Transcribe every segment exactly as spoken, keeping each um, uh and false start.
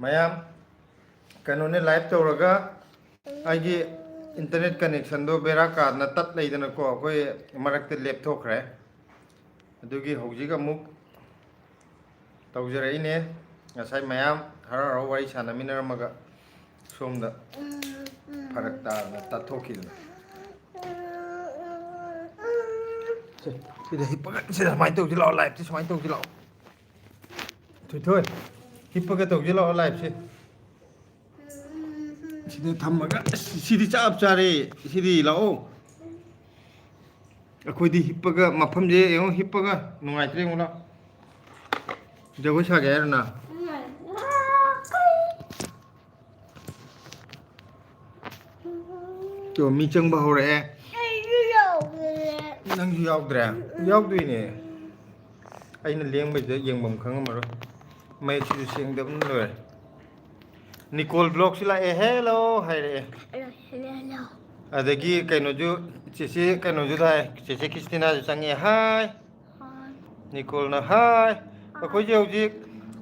ꯃꯌꯥꯝ, ꯀꯩꯅꯣꯅꯦ, ꯂꯥꯏꯚ ꯇꯧꯔꯒ ꯑꯩꯒꯤ ꯏꯟꯇꯔꯅꯦꯠ ꯀꯅꯦꯛꯁꯟꯗꯣ ꯕꯦꯔꯥ ꯀꯥꯗꯅ ꯇꯠ ꯂꯩꯗꯅꯀꯣ, ꯑꯩꯈꯣꯏ ꯃꯔꯛꯇ ꯂꯦꯞꯊꯣꯛꯈ꯭ꯔꯦ꯫ ꯑꯗꯨꯒꯤ ꯍꯧꯖꯤꯛ ꯑꯃꯨꯛ ꯇꯧꯖꯔꯛꯏꯅꯦ꯫ ꯉꯁꯥꯏ ꯃꯌꯥꯝ ꯍꯔꯥꯎ ꯍꯔꯥꯎ ꯋꯥꯔꯤ ꯁꯥꯟꯅꯃꯤꯟꯅꯔꯝꯃꯒ ꯁꯣꯝꯗ ꯐꯔꯛ ꯇꯥꯗꯅ ꯇꯠꯊꯣꯛꯈꯤꯗꯅ꯫ ꯁꯦ, ꯁꯤꯗ ꯍꯤꯞꯄꯒ, ꯁꯤꯗ ꯁꯨꯃꯥꯏꯅ ꯇꯧꯁꯤ ꯂꯥꯛꯑꯣ, ꯂꯥꯏꯚꯁꯦ ꯁꯨꯃꯥꯏꯅ ꯇꯧꯁꯤ ꯂꯥꯛꯑꯣ꯫ ꯊꯣꯏꯊꯣꯏ, ꯍꯤꯞꯄꯒ ꯇꯧꯁꯤ ꯂꯥꯛꯑꯣ ꯂꯥꯏꯚꯁꯦ꯫ ꯁꯤꯗ ꯊꯝꯃꯒ, ꯑꯁ, ꯁꯤꯗꯤ ꯆꯞ ꯆꯥꯔꯦ꯫ ꯁꯤꯗꯤ ꯂꯥꯛꯑꯣ꯫ ꯑꯩꯈꯣꯏꯗꯤ ꯍꯤꯞꯄꯒ, ꯃꯐꯝꯁꯦ ꯌꯦꯡꯉꯣ, ꯍꯤꯞꯄꯒ ꯅꯨꯡꯉꯥꯏꯇ꯭ꯔꯦ, ꯌꯦꯡꯉꯣ, ꯂꯥꯎ꯫ ꯖꯒꯣꯏ ꯁꯥꯒꯦ ꯍꯥꯏꯔꯣ ꯅꯪ? ꯇꯣ, ꯃꯤ ꯆꯪꯕ ꯍꯧꯔꯛꯑꯦ꯫ ꯑꯩꯁꯨ ꯌꯥꯎꯗ꯭ꯔꯦ꯫ ꯅꯪꯁꯨ ꯌꯥꯎꯗ꯭ꯔꯦ? ꯌꯥꯎꯗꯣꯏꯅꯦ꯫ ꯑꯩꯅ ꯂꯦꯡꯕꯩꯗ ꯌꯦꯡꯐꯝ ꯈꯪꯉꯝꯃꯔꯣꯏ꯫ ꯃꯌꯦꯛꯁꯤꯁꯨ ꯁꯦꯡꯗꯕꯅ ꯂꯣꯏꯔꯦ꯫ ꯅꯤꯀꯣꯜ ꯕ꯭ꯂꯣꯛꯁꯨ ꯂꯥꯛꯑꯦ, "ꯍꯦꯜꯂꯣ" ꯍꯥꯏꯔꯛꯑꯦ꯫ Hello, hello, hello. ꯑꯗꯒꯤ ꯀꯩꯅꯣꯁꯨ, ꯆꯦꯆꯦ ꯀꯩꯅꯣꯁꯨ ꯂꯥꯛꯑꯦ, ꯆꯦꯆꯦ ꯈ꯭ꯔꯤꯁꯇꯤꯅꯥꯁꯨ ꯆꯪꯉꯛꯑꯦ, "ꯍꯥꯏ"꯫ ꯍꯥꯏ꯫ ꯅꯤꯀꯣꯜꯅ, "ꯍꯥꯏ"꯫ ꯑꯩꯈꯣꯏꯁꯦ ꯍꯧꯖꯤꯛ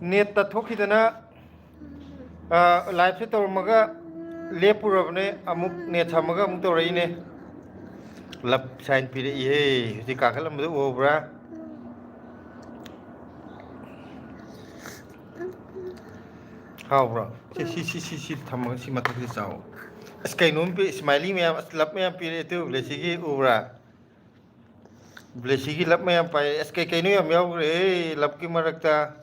ꯅꯦꯠ ꯇꯠꯊꯣꯛꯈꯤꯗꯅ, ꯑ, ꯂꯥꯏꯚꯁꯦ ꯇꯧꯔꯝꯃꯒ ꯂꯦꯞꯄꯨꯔꯕꯅꯦ, ꯑꯃꯨꯛ ꯅꯦꯠ ꯁꯝꯃꯒ ꯑꯃꯨꯛ ꯇꯧꯔꯛꯏꯅꯦ꯫ ꯂꯞ ꯁꯥꯏꯟ ꯄꯤꯔꯛꯏꯍꯦ, ꯍꯧꯖꯤꯛ ꯀꯥꯈꯠꯂꯝꯕꯗꯣ ꯎꯍꯧꯕ꯭ꯔꯥ? ꯍꯥꯎꯕ꯭ꯔꯣ? ꯁꯤ, ꯁꯤ, ꯁꯤ, ꯁꯤ, ꯁꯤ ꯊꯝꯃꯒ ꯁꯤ ꯃꯊꯛꯁꯤ ꯆꯥꯎ꯫ ꯑꯁ, ꯀꯩꯅꯣꯝ ꯄꯤ-, ꯏꯁꯃꯥꯏꯂꯤ ꯃꯌꯥꯝ, ꯑꯁ, ꯂꯞ ꯃꯌꯥꯝ ꯄꯤꯔꯛꯑꯦ ꯇꯨ, ꯕ꯭ꯂꯦꯁꯤꯒꯤ ꯎꯕ꯭ꯔꯥ? ꯕ꯭ꯂꯦꯁꯤꯒꯤ ꯂꯞ ꯃꯌꯥꯝ ꯄꯥꯏꯔꯛꯑꯦ꯫ ꯑꯁ, ꯀꯩ ꯀꯩꯅꯣ ꯌꯥꯝ ꯌꯥꯎꯈ꯭ꯔꯦ ꯂꯞꯀꯤ ꯃꯔꯛꯇ꯫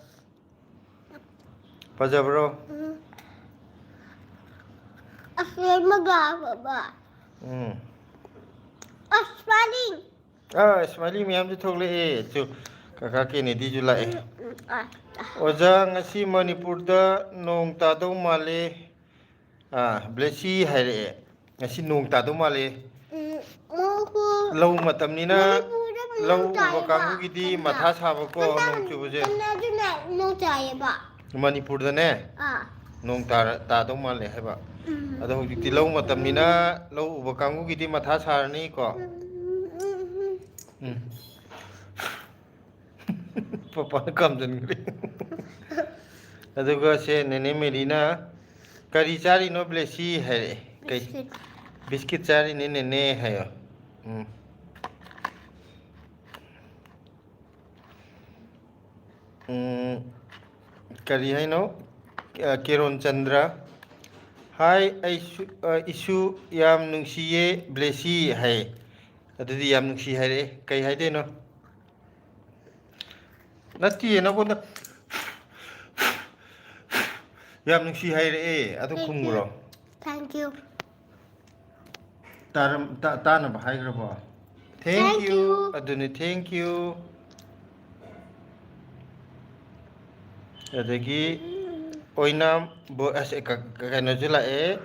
ꯐꯖꯕ꯭ꯔꯣ? ꯎꯝ꯫ ꯑꯁ, ꯑꯃꯒ ꯕꯕꯥ꯫ ꯎꯝ꯫ ꯑꯁ, ꯏꯁꯃꯥꯏꯂꯤ꯫ ꯑꯥ, ꯏꯁꯃꯥꯏꯂꯤ ꯃꯌꯥꯝꯁꯨ ꯊꯣꯛꯂꯛꯑꯦ꯫ ꯆꯨ, ꯀꯀꯥ ꯀꯦꯅꯦꯗꯤꯁꯨ ꯂꯥꯛꯑꯦ꯫ ꯎꯝ, ꯎꯝ, ꯑꯥ, ꯑꯥ꯫ ꯑꯣꯖꯥ, ꯉꯁꯤ ꯃꯅꯤꯄꯨꯔꯗ ꯅꯣꯡ ꯇꯥꯗꯧ ꯃꯥꯜꯂꯦ꯫ ꯑꯥ, ꯕ꯭ꯂꯦꯁꯤ ꯍꯥꯏꯔꯛꯑꯦ, "ꯉꯁꯤ ꯅꯣꯡ ꯇꯥꯗꯧ ꯃꯥꯜꯂꯦ"꯫ ꯎꯝ, ꯃꯣꯏꯁꯨ ꯂꯧ ꯃꯇꯝꯅꯤꯅ ꯃꯅꯤꯄꯨꯔꯗ ꯅꯣꯡ ꯂꯧ ꯎꯕ ꯇꯥꯏꯌꯦꯕ꯫ ꯀꯥꯡꯕꯨꯒꯤꯗꯤ ꯀꯅꯥ? ꯃꯊꯥ ꯁꯥꯕꯀꯣ, ꯀꯅꯥ-, ꯅꯣꯡ ꯆꯨꯕꯁꯦ꯫ ꯀꯅꯥꯗꯨꯅ ꯅꯣꯡ ꯇꯥꯏꯌꯦꯕ? ꯃꯅꯤꯄꯨꯔꯗꯅꯦ ꯑꯥ꯫ ꯅꯣꯡ ꯇꯥꯔ-, ꯇꯥꯗꯧ ꯃꯥꯜꯂꯦ ꯍꯥꯏꯕ꯫ ꯎꯝ꯫ ꯑꯗꯣ ꯍꯧꯖꯤꯛꯇꯤ ꯂꯧ ꯃꯇꯝꯅꯤꯅ ꯂꯧ ꯎꯕ ꯀꯥꯡꯕꯨꯒꯤꯗꯤ ꯃꯊꯥ ꯁꯥꯔꯅꯤꯀꯣ꯫ ꯎꯝ, ꯎꯝ, ꯎꯝ꯫ ꯎꯝ꯫ ꯄꯄꯥꯅ ꯀꯥꯝꯖꯟꯈ꯭ꯔꯦ꯫ ꯑꯗꯨꯒ ꯁꯦ ꯅꯦꯅꯦ ꯃꯦꯔꯤꯅ, "ꯀꯔꯤ ꯆꯥꯔꯤꯅꯣ ꯕ꯭ꯂꯦꯁꯤ?" ꯍꯥꯏꯔꯛꯑꯦ꯫ ꯀꯩ? ꯕꯤꯁꯀꯤꯠ꯫ "ꯕꯤꯁꯀꯤꯠ ꯆꯥꯔꯤꯅꯦ ꯅꯦꯅꯦ" ꯍꯥꯏꯌꯣ꯫ ꯎꯝ꯫ ꯎꯝ, ꯀꯔꯤ ꯍꯥꯏꯅꯣ? ꯑ, ꯀꯦꯔꯣꯟ ꯆꯟꯗ꯭ꯔ꯫ "ꯍꯥꯏ, ꯑꯩꯁꯨ, ꯑ, ꯏꯁꯨ ꯌꯥꯝ ꯅꯨꯡꯁꯤꯌꯦ ꯕ꯭ꯂꯦꯁꯤ" ꯍꯥꯏ꯫ ꯑꯗꯨꯗꯤ ꯌꯥꯝ ꯅꯨꯡꯁꯤ ꯍꯥꯏꯔꯛꯑꯦ꯫ ꯀꯩ ꯍꯥꯏꯗꯣꯏꯅꯣ? ꯅꯠꯇꯤꯌꯦ, ꯅꯪꯉꯣꯟꯗ ꯌꯥꯝ ꯅꯨꯡꯁꯤ ꯍꯥꯏꯔꯛꯑꯦ, ꯑꯗꯨ Thank you. ꯈꯨꯝꯈ꯭ꯔꯣ꯫ Thank you. Term-, ꯇꯥ-, ꯇꯥꯅꯕ ꯍꯥꯏꯈ꯭ꯔꯕꯣ? Thank Thank you. You. ꯑꯗꯨꯅꯤ, thank you. ꯑꯗꯒꯤ ꯑꯣꯏꯅꯥꯝ ꯕꯣ-, ꯑꯁ, ꯀ-, ꯀ-, ꯀꯩꯅꯣꯁꯨ ꯂꯥꯛꯑꯦ,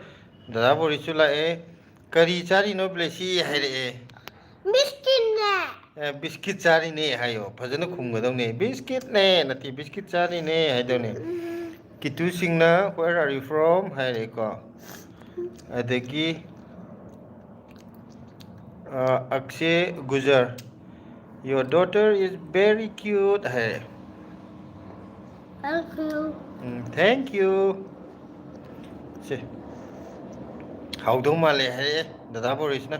ꯗꯗꯥ ꯕꯣꯔꯤꯁꯁꯨ ꯂꯥꯛꯑꯦ꯫ "ꯀꯔꯤ ꯆꯥꯔꯤꯅꯣ ꯕ꯭ꯂꯦꯁꯤ?" ꯍꯥꯏꯔꯛꯑꯦ꯫ ꯕꯤꯁꯀꯤꯠꯅꯦ꯫ ꯑꯦ, "ꯕꯤꯁꯀꯤꯠ ꯆꯥꯔꯤꯅꯦ" ꯍꯥꯏꯌꯣ, ꯐꯖꯅ ꯈꯨꯝꯒꯗꯧꯅꯦ꯫ "ꯕꯤꯁꯀꯤꯠꯅꯦ" ꯅꯠꯇꯦ, "ꯕꯤꯁꯀꯤꯠ ꯆꯥꯔꯤꯅꯦ" ꯍꯥꯏꯗꯧꯅꯦ꯫ ꯎꯝ꯫ ꯀꯤꯇꯨꯁꯤꯡꯅ "Where are you from?" ꯍꯥꯏꯔꯦꯀꯣ꯫ ꯑꯗꯒꯤ, ꯑ, ꯑꯛꯁꯦ ꯒꯨꯖꯔ, "Your daughter is very cute" ꯍꯥꯏꯔꯦ꯫ Thank you. Um, thank you. ꯁꯦ꯫ "ꯍꯥꯎꯗꯧ ꯃꯥꯜꯂꯦ" ꯍꯥꯏꯔꯛꯑꯦ ꯗꯗꯥ ꯕꯣꯔꯤꯁꯅ꯫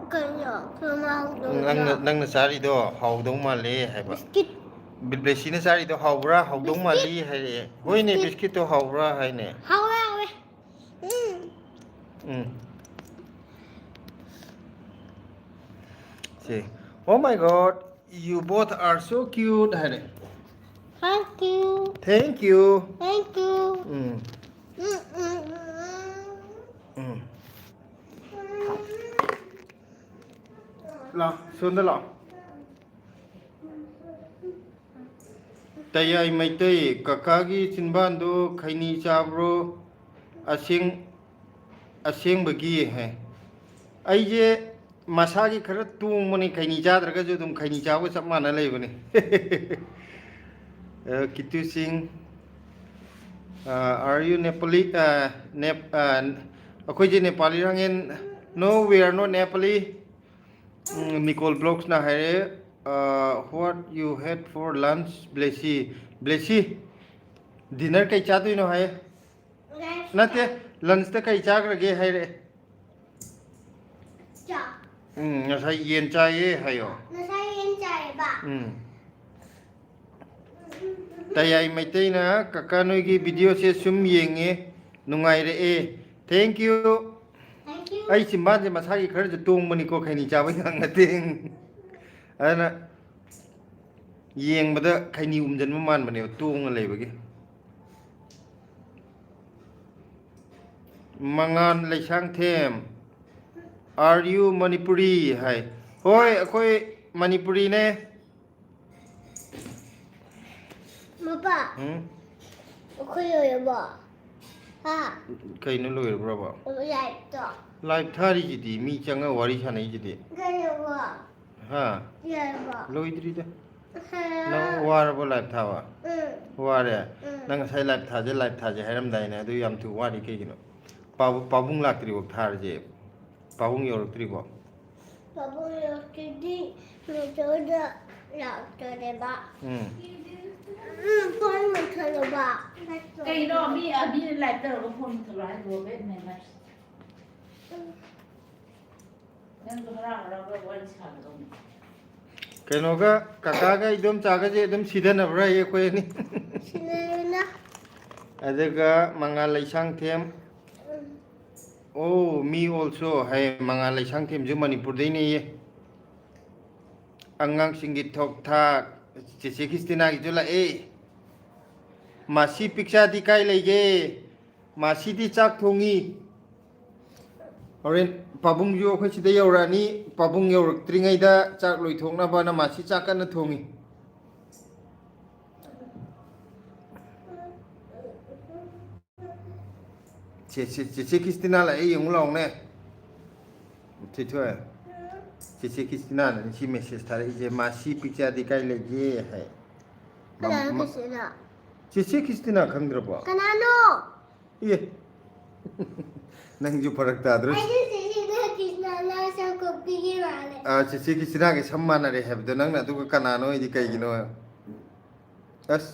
ꯀꯩꯅꯣ? ꯀꯩꯅꯣ ꯍꯥꯎꯗꯧ ꯅꯪꯅ, ꯃꯥꯜꯂꯦ? ꯅꯪꯅ ꯆꯥꯔꯤꯗꯣ ꯍꯥꯎꯗꯧ ꯃꯥꯜꯂꯦ ꯍꯥꯏꯕ꯫ ꯕꯤꯁꯀꯤꯠ꯫ ꯕꯤꯕ꯭ꯂꯦꯁꯤꯅ ꯆꯥꯔꯤꯗꯣ ꯍꯥꯎꯕ꯭ꯔꯥ? ꯍꯥꯎꯗꯧ ꯕꯤꯁꯀꯤꯠ꯫ ꯃꯥꯜꯂꯤ ꯍꯥꯏꯔꯛꯑꯦ꯫ ꯍꯣꯏꯅꯦ, ꯕꯤꯁꯀꯤꯠ꯫ ꯕꯤꯁꯀꯤꯠꯇꯣ ꯍꯥꯎꯕ꯭ꯔꯥ ꯍꯥꯏꯅꯦ꯫ ꯍꯥꯎꯋꯦ, ꯍꯥꯎꯋꯦ꯫ ꯎꯝ꯫ ꯎꯝ꯫ ꯁꯦ, "Oh my God, you both are so cute" ꯍꯥꯏꯔꯦ꯫ Thank you. Thank you. Thank you. ꯎꯝ꯫ ꯎꯝ, ꯎꯝ, ꯎꯝ, ꯎꯝ꯫ ꯎꯝ꯫ ꯂꯥꯎ, ꯁꯣꯝꯗ ꯂꯥꯎ꯫ ꯇꯌꯥꯏ ꯃꯩꯇꯩ, "ꯀꯀꯥꯒꯤ ꯆꯤꯟꯕꯥꯟꯗꯣ ꯈꯩꯅꯤ ꯆꯥꯕ꯭ꯔꯣ? ꯑꯁꯦꯡ-, ꯑꯁꯦꯡꯕꯒꯤ?" ꯍꯥꯏ꯫ ꯑꯩꯁꯦ ꯃꯁꯥꯒꯤ ꯈꯔ ꯇꯣꯡꯕꯅꯤ, ꯈꯩꯅꯤ ꯆꯥꯗ꯭ꯔꯒꯁꯨ ꯑꯗꯨꯝ ꯈꯩꯅꯤ ꯆꯥꯕꯒ ꯆꯞ ꯃꯥꯟꯅ ꯂꯩꯕꯅꯤ꯫ ꯑ, ꯀꯤꯇꯨ ꯁꯤꯡ, ꯑ, "Are you Nepali?" ꯑ, ꯅꯦꯞ-, ꯑ, ꯑꯩꯈꯣꯏꯁꯦ ꯅꯦꯄꯥꯂꯤ ꯍꯪꯉꯦ꯫ "No, we are not Nepali." ꯎꯝ, ꯅꯤꯀꯣꯜ ꯕ꯭ꯂꯣꯛꯁꯅ ꯍꯥꯏꯔꯦ, ꯑ, "What you had for lunch, ꯕ꯭ꯂꯦꯁꯤ?" ꯕ꯭ꯂꯦꯁꯤ, Dinner ꯀꯩ ꯆꯥꯗꯣꯏꯅꯣ ꯍꯥꯏꯌꯦ? ꯅꯠꯇꯦ, lunchꯇ ꯀꯩ ꯆꯥꯈ꯭ꯔꯒꯦ ꯍꯥꯏꯔꯛꯑꯦ꯫ ꯆꯥꯛ꯫ ꯎꯝ, ꯉꯁꯥꯏ ꯌꯦꯟ ꯆꯥꯏꯌꯦ ꯍꯥꯏꯌꯣ꯫ ꯉꯁꯥꯏ ꯌꯦꯟ ꯆꯥꯏꯌꯦꯕ꯫ ꯎꯝ꯫ ꯇꯌꯥꯏ ꯃꯩꯇꯩꯅ, "ꯀꯀꯥ ꯅꯣꯏꯒꯤ videoꯁꯦ ꯁꯨꯝ ꯌꯦꯡꯉꯦ, ꯅꯨꯡꯉꯥꯏꯔꯛꯑꯦ꯫ Thank you꯫ Thank you꯫ ꯑꯩ ꯆꯤꯝꯕꯥꯟꯁꯦ ꯃꯁꯥꯒꯤ ꯈꯔꯁꯨ ꯇꯣꯡꯕꯅꯤꯀꯣ, ꯈꯩꯅꯤ ꯆꯥꯕꯩ ꯉꯥꯡ ꯅꯠꯇꯦ꯫ ꯑꯗꯨꯅ ꯌꯦꯡꯕꯗ ꯈꯩꯅꯤ ꯎꯝꯖꯟꯕ ꯃꯥꯟꯕꯅꯦꯕ, ꯇꯣꯡꯉ ꯂꯩꯕꯒꯤ꯫ ꯃꯉꯥꯟ ꯂꯩꯁꯥꯡꯊꯦꯝ, "Are you Manipuri?" ꯍꯥꯏ꯫ ꯍꯣꯏ, ꯑꯩꯈꯣꯏ ꯃꯅꯤꯄꯨꯔꯤꯅꯦ꯫ ꯃꯄꯥ, ꯎꯝ? ꯑꯩꯈꯣꯏ ꯂꯣꯏꯔꯕꯣ? ꯍꯥ? ꯀꯩꯅꯣ ꯂꯣꯏꯔꯕ꯭ꯔꯕ? Liveꯇꯣ꯫ Live ꯊꯥꯔꯤꯁꯤꯗꯤ, ꯃꯤ ꯆꯪꯉ ꯋꯥꯔꯤ ꯁꯥꯟꯅꯩꯁꯤꯗꯤ꯫ ꯂꯣꯏꯔꯕꯣ? ꯍꯥ? ꯂꯣꯏꯔꯕꯣ? ꯂꯣꯏꯗ꯭ꯔꯤꯗ꯫ ꯍꯥ? ꯅꯪ ꯋꯥꯔꯕꯣ live ꯊꯥꯕ? ꯎꯝ꯫ ꯋꯥꯔꯦ? ꯎꯝ꯫ ꯅꯪ ꯉꯁꯥꯏ live ꯊꯥꯁꯦ, live ꯊꯥꯁꯦ ꯍꯥꯏꯔꯝꯗꯥꯏꯅꯦ, ꯑꯗꯨ ꯌꯥꯝ ꯊꯨ ꯋꯥꯔꯤ ꯀꯩꯒꯤꯅꯣ? ꯄꯥꯕꯨ-, ꯄꯥꯕꯨꯡ ꯂꯥꯛꯇ꯭ꯔꯤꯐꯥꯎ ꯊꯥꯔꯁꯦ꯫ ꯄꯥꯕꯨꯡ ꯌꯧꯔꯛꯇ꯭ꯔꯤꯕꯣ? ꯄꯥꯕꯨꯡ ꯌꯧꯔꯛꯇ꯭ꯔꯗꯤ ꯃꯦꯖꯔꯗ ꯂꯥꯛꯇꯣꯔꯦꯕ꯫ ꯎꯝ꯫ ꯎꯝ, phone ꯃꯨꯠꯊꯠꯂꯣꯕ꯫ ꯀꯩꯅꯣ? ꯃꯤ, ꯑ, ꯃꯤꯅ live ꯇꯧꯔꯒ phone ꯃꯨꯠꯊꯠꯂꯣ ꯍꯥꯏꯗꯨꯕꯣ? Bad manners꯫ ꯎꯝ꯫ ꯅꯪꯁꯨ ꯍꯔꯥꯎ ꯍꯔꯥꯎꯒ ꯋꯥꯔꯤ ꯁꯥꯒꯗꯧꯅꯤ꯫ ꯀꯩꯅꯣꯒ, ꯀꯀꯥꯒ ꯏꯗꯣꯝꯆꯥꯒꯁꯦ ꯑꯗꯨꯝ ꯁꯤꯊꯅꯕ꯭ꯔꯥ ꯑꯩꯈꯣꯏ ꯑꯅꯤ? ꯁꯤꯟꯅꯔꯦꯅ꯫ ꯑꯗꯨꯒ ꯃꯉꯥꯜ ꯂꯩꯁꯥꯡꯊꯦꯝ꯫ ꯎꯝ꯫ Oh, me also ꯍꯥꯏ, ꯃꯉꯥꯜ ꯂꯩꯁꯥꯡꯊꯦꯝꯁꯨ ꯃꯅꯤꯄꯨꯔꯗꯩꯅꯦꯌꯦ꯫ ꯑꯉꯥꯡꯁꯤꯡꯒꯤ ꯊꯣꯛ ꯊꯥꯛ, ꯆꯦꯆꯦ ꯈ꯭ꯔꯤꯁꯇꯤꯅꯥꯒꯤꯁꯨ ꯂꯥꯛꯑꯦ꯫ "ꯃꯥꯁꯤ ꯄꯤꯛꯆꯥꯗꯤ ꯀꯥꯏ ꯂꯩꯒꯦ? ꯃꯥꯁꯤꯗꯤ ꯆꯥꯛ ꯊꯣꯡꯉꯤ꯫ ꯍꯣꯔꯦꯟ ꯄꯥꯕꯨꯡꯁꯨ ꯑꯩꯈꯣꯏ ꯁꯤꯗ ꯌꯧꯔꯛꯑꯅꯤ꯫ ꯄꯥꯕꯨꯡ ꯌꯧꯔꯛꯇ꯭ꯔꯤꯉꯩꯗ ꯆꯥꯛ ꯂꯣꯏꯊꯣꯛꯅꯕꯅ ꯃꯥꯁꯤ ꯆꯥꯛ ꯀꯟꯅ ꯊꯣꯡꯉꯤ"꯫ ꯆꯦ-, ꯆꯦ-, ꯆꯦꯆꯦ ꯈ꯭ꯔꯤꯁꯇꯤꯅꯥ ꯂꯥꯛꯑꯦ, ꯌꯦꯡꯉꯨ ꯂꯥꯛꯑꯣꯅꯦ꯫ ꯊꯣꯏꯊꯣꯏ, ꯆꯦꯆꯦ ꯈ꯭ꯔꯤꯁꯇꯤꯅꯥꯅꯅꯤ ꯁꯤ message ꯊꯥꯔꯛꯏꯁꯦ, "ꯃꯥꯁꯤ ꯄꯤꯛꯆꯥꯗꯤ ꯀꯥꯏ ꯂꯩꯒꯦ?" ꯍꯥꯏ꯫ ꯀꯅꯥꯅꯣ ꯃ-, ꯃ-, ꯈ꯭ꯔꯤꯁꯇꯤꯅꯥ? ꯆꯦꯆꯦ ꯈ꯭ꯔꯤꯁꯇꯤꯅꯥ ꯈꯪꯗ꯭ꯔꯕꯣ? ꯀꯅꯥꯅꯣ? ꯑꯦ, ꯅꯪꯁꯨ ꯐꯔꯛ ꯇꯥꯗ꯭ꯔꯣ? ꯑꯩꯁꯨ ꯆꯦꯆꯦ ꯈ꯭ꯔꯤꯁꯇꯤꯅꯥ ꯁꯝ ꯀꯛꯄꯤꯒꯦ ꯃꯥꯜꯂꯦ꯫ ꯑꯥ, ꯆꯦꯆꯦ ꯈ꯭ꯔꯤꯁꯇꯤꯅꯥꯒꯤ ꯁꯝ ꯃꯥꯟꯅꯔꯦ ꯍꯥꯏꯕꯗꯣ ꯅꯪꯅ ꯑꯗꯨꯒ ꯀꯅꯥꯅꯣ ꯍꯥꯏꯗꯤ ꯀꯩꯒꯤꯅꯣ? ꯑꯁ꯫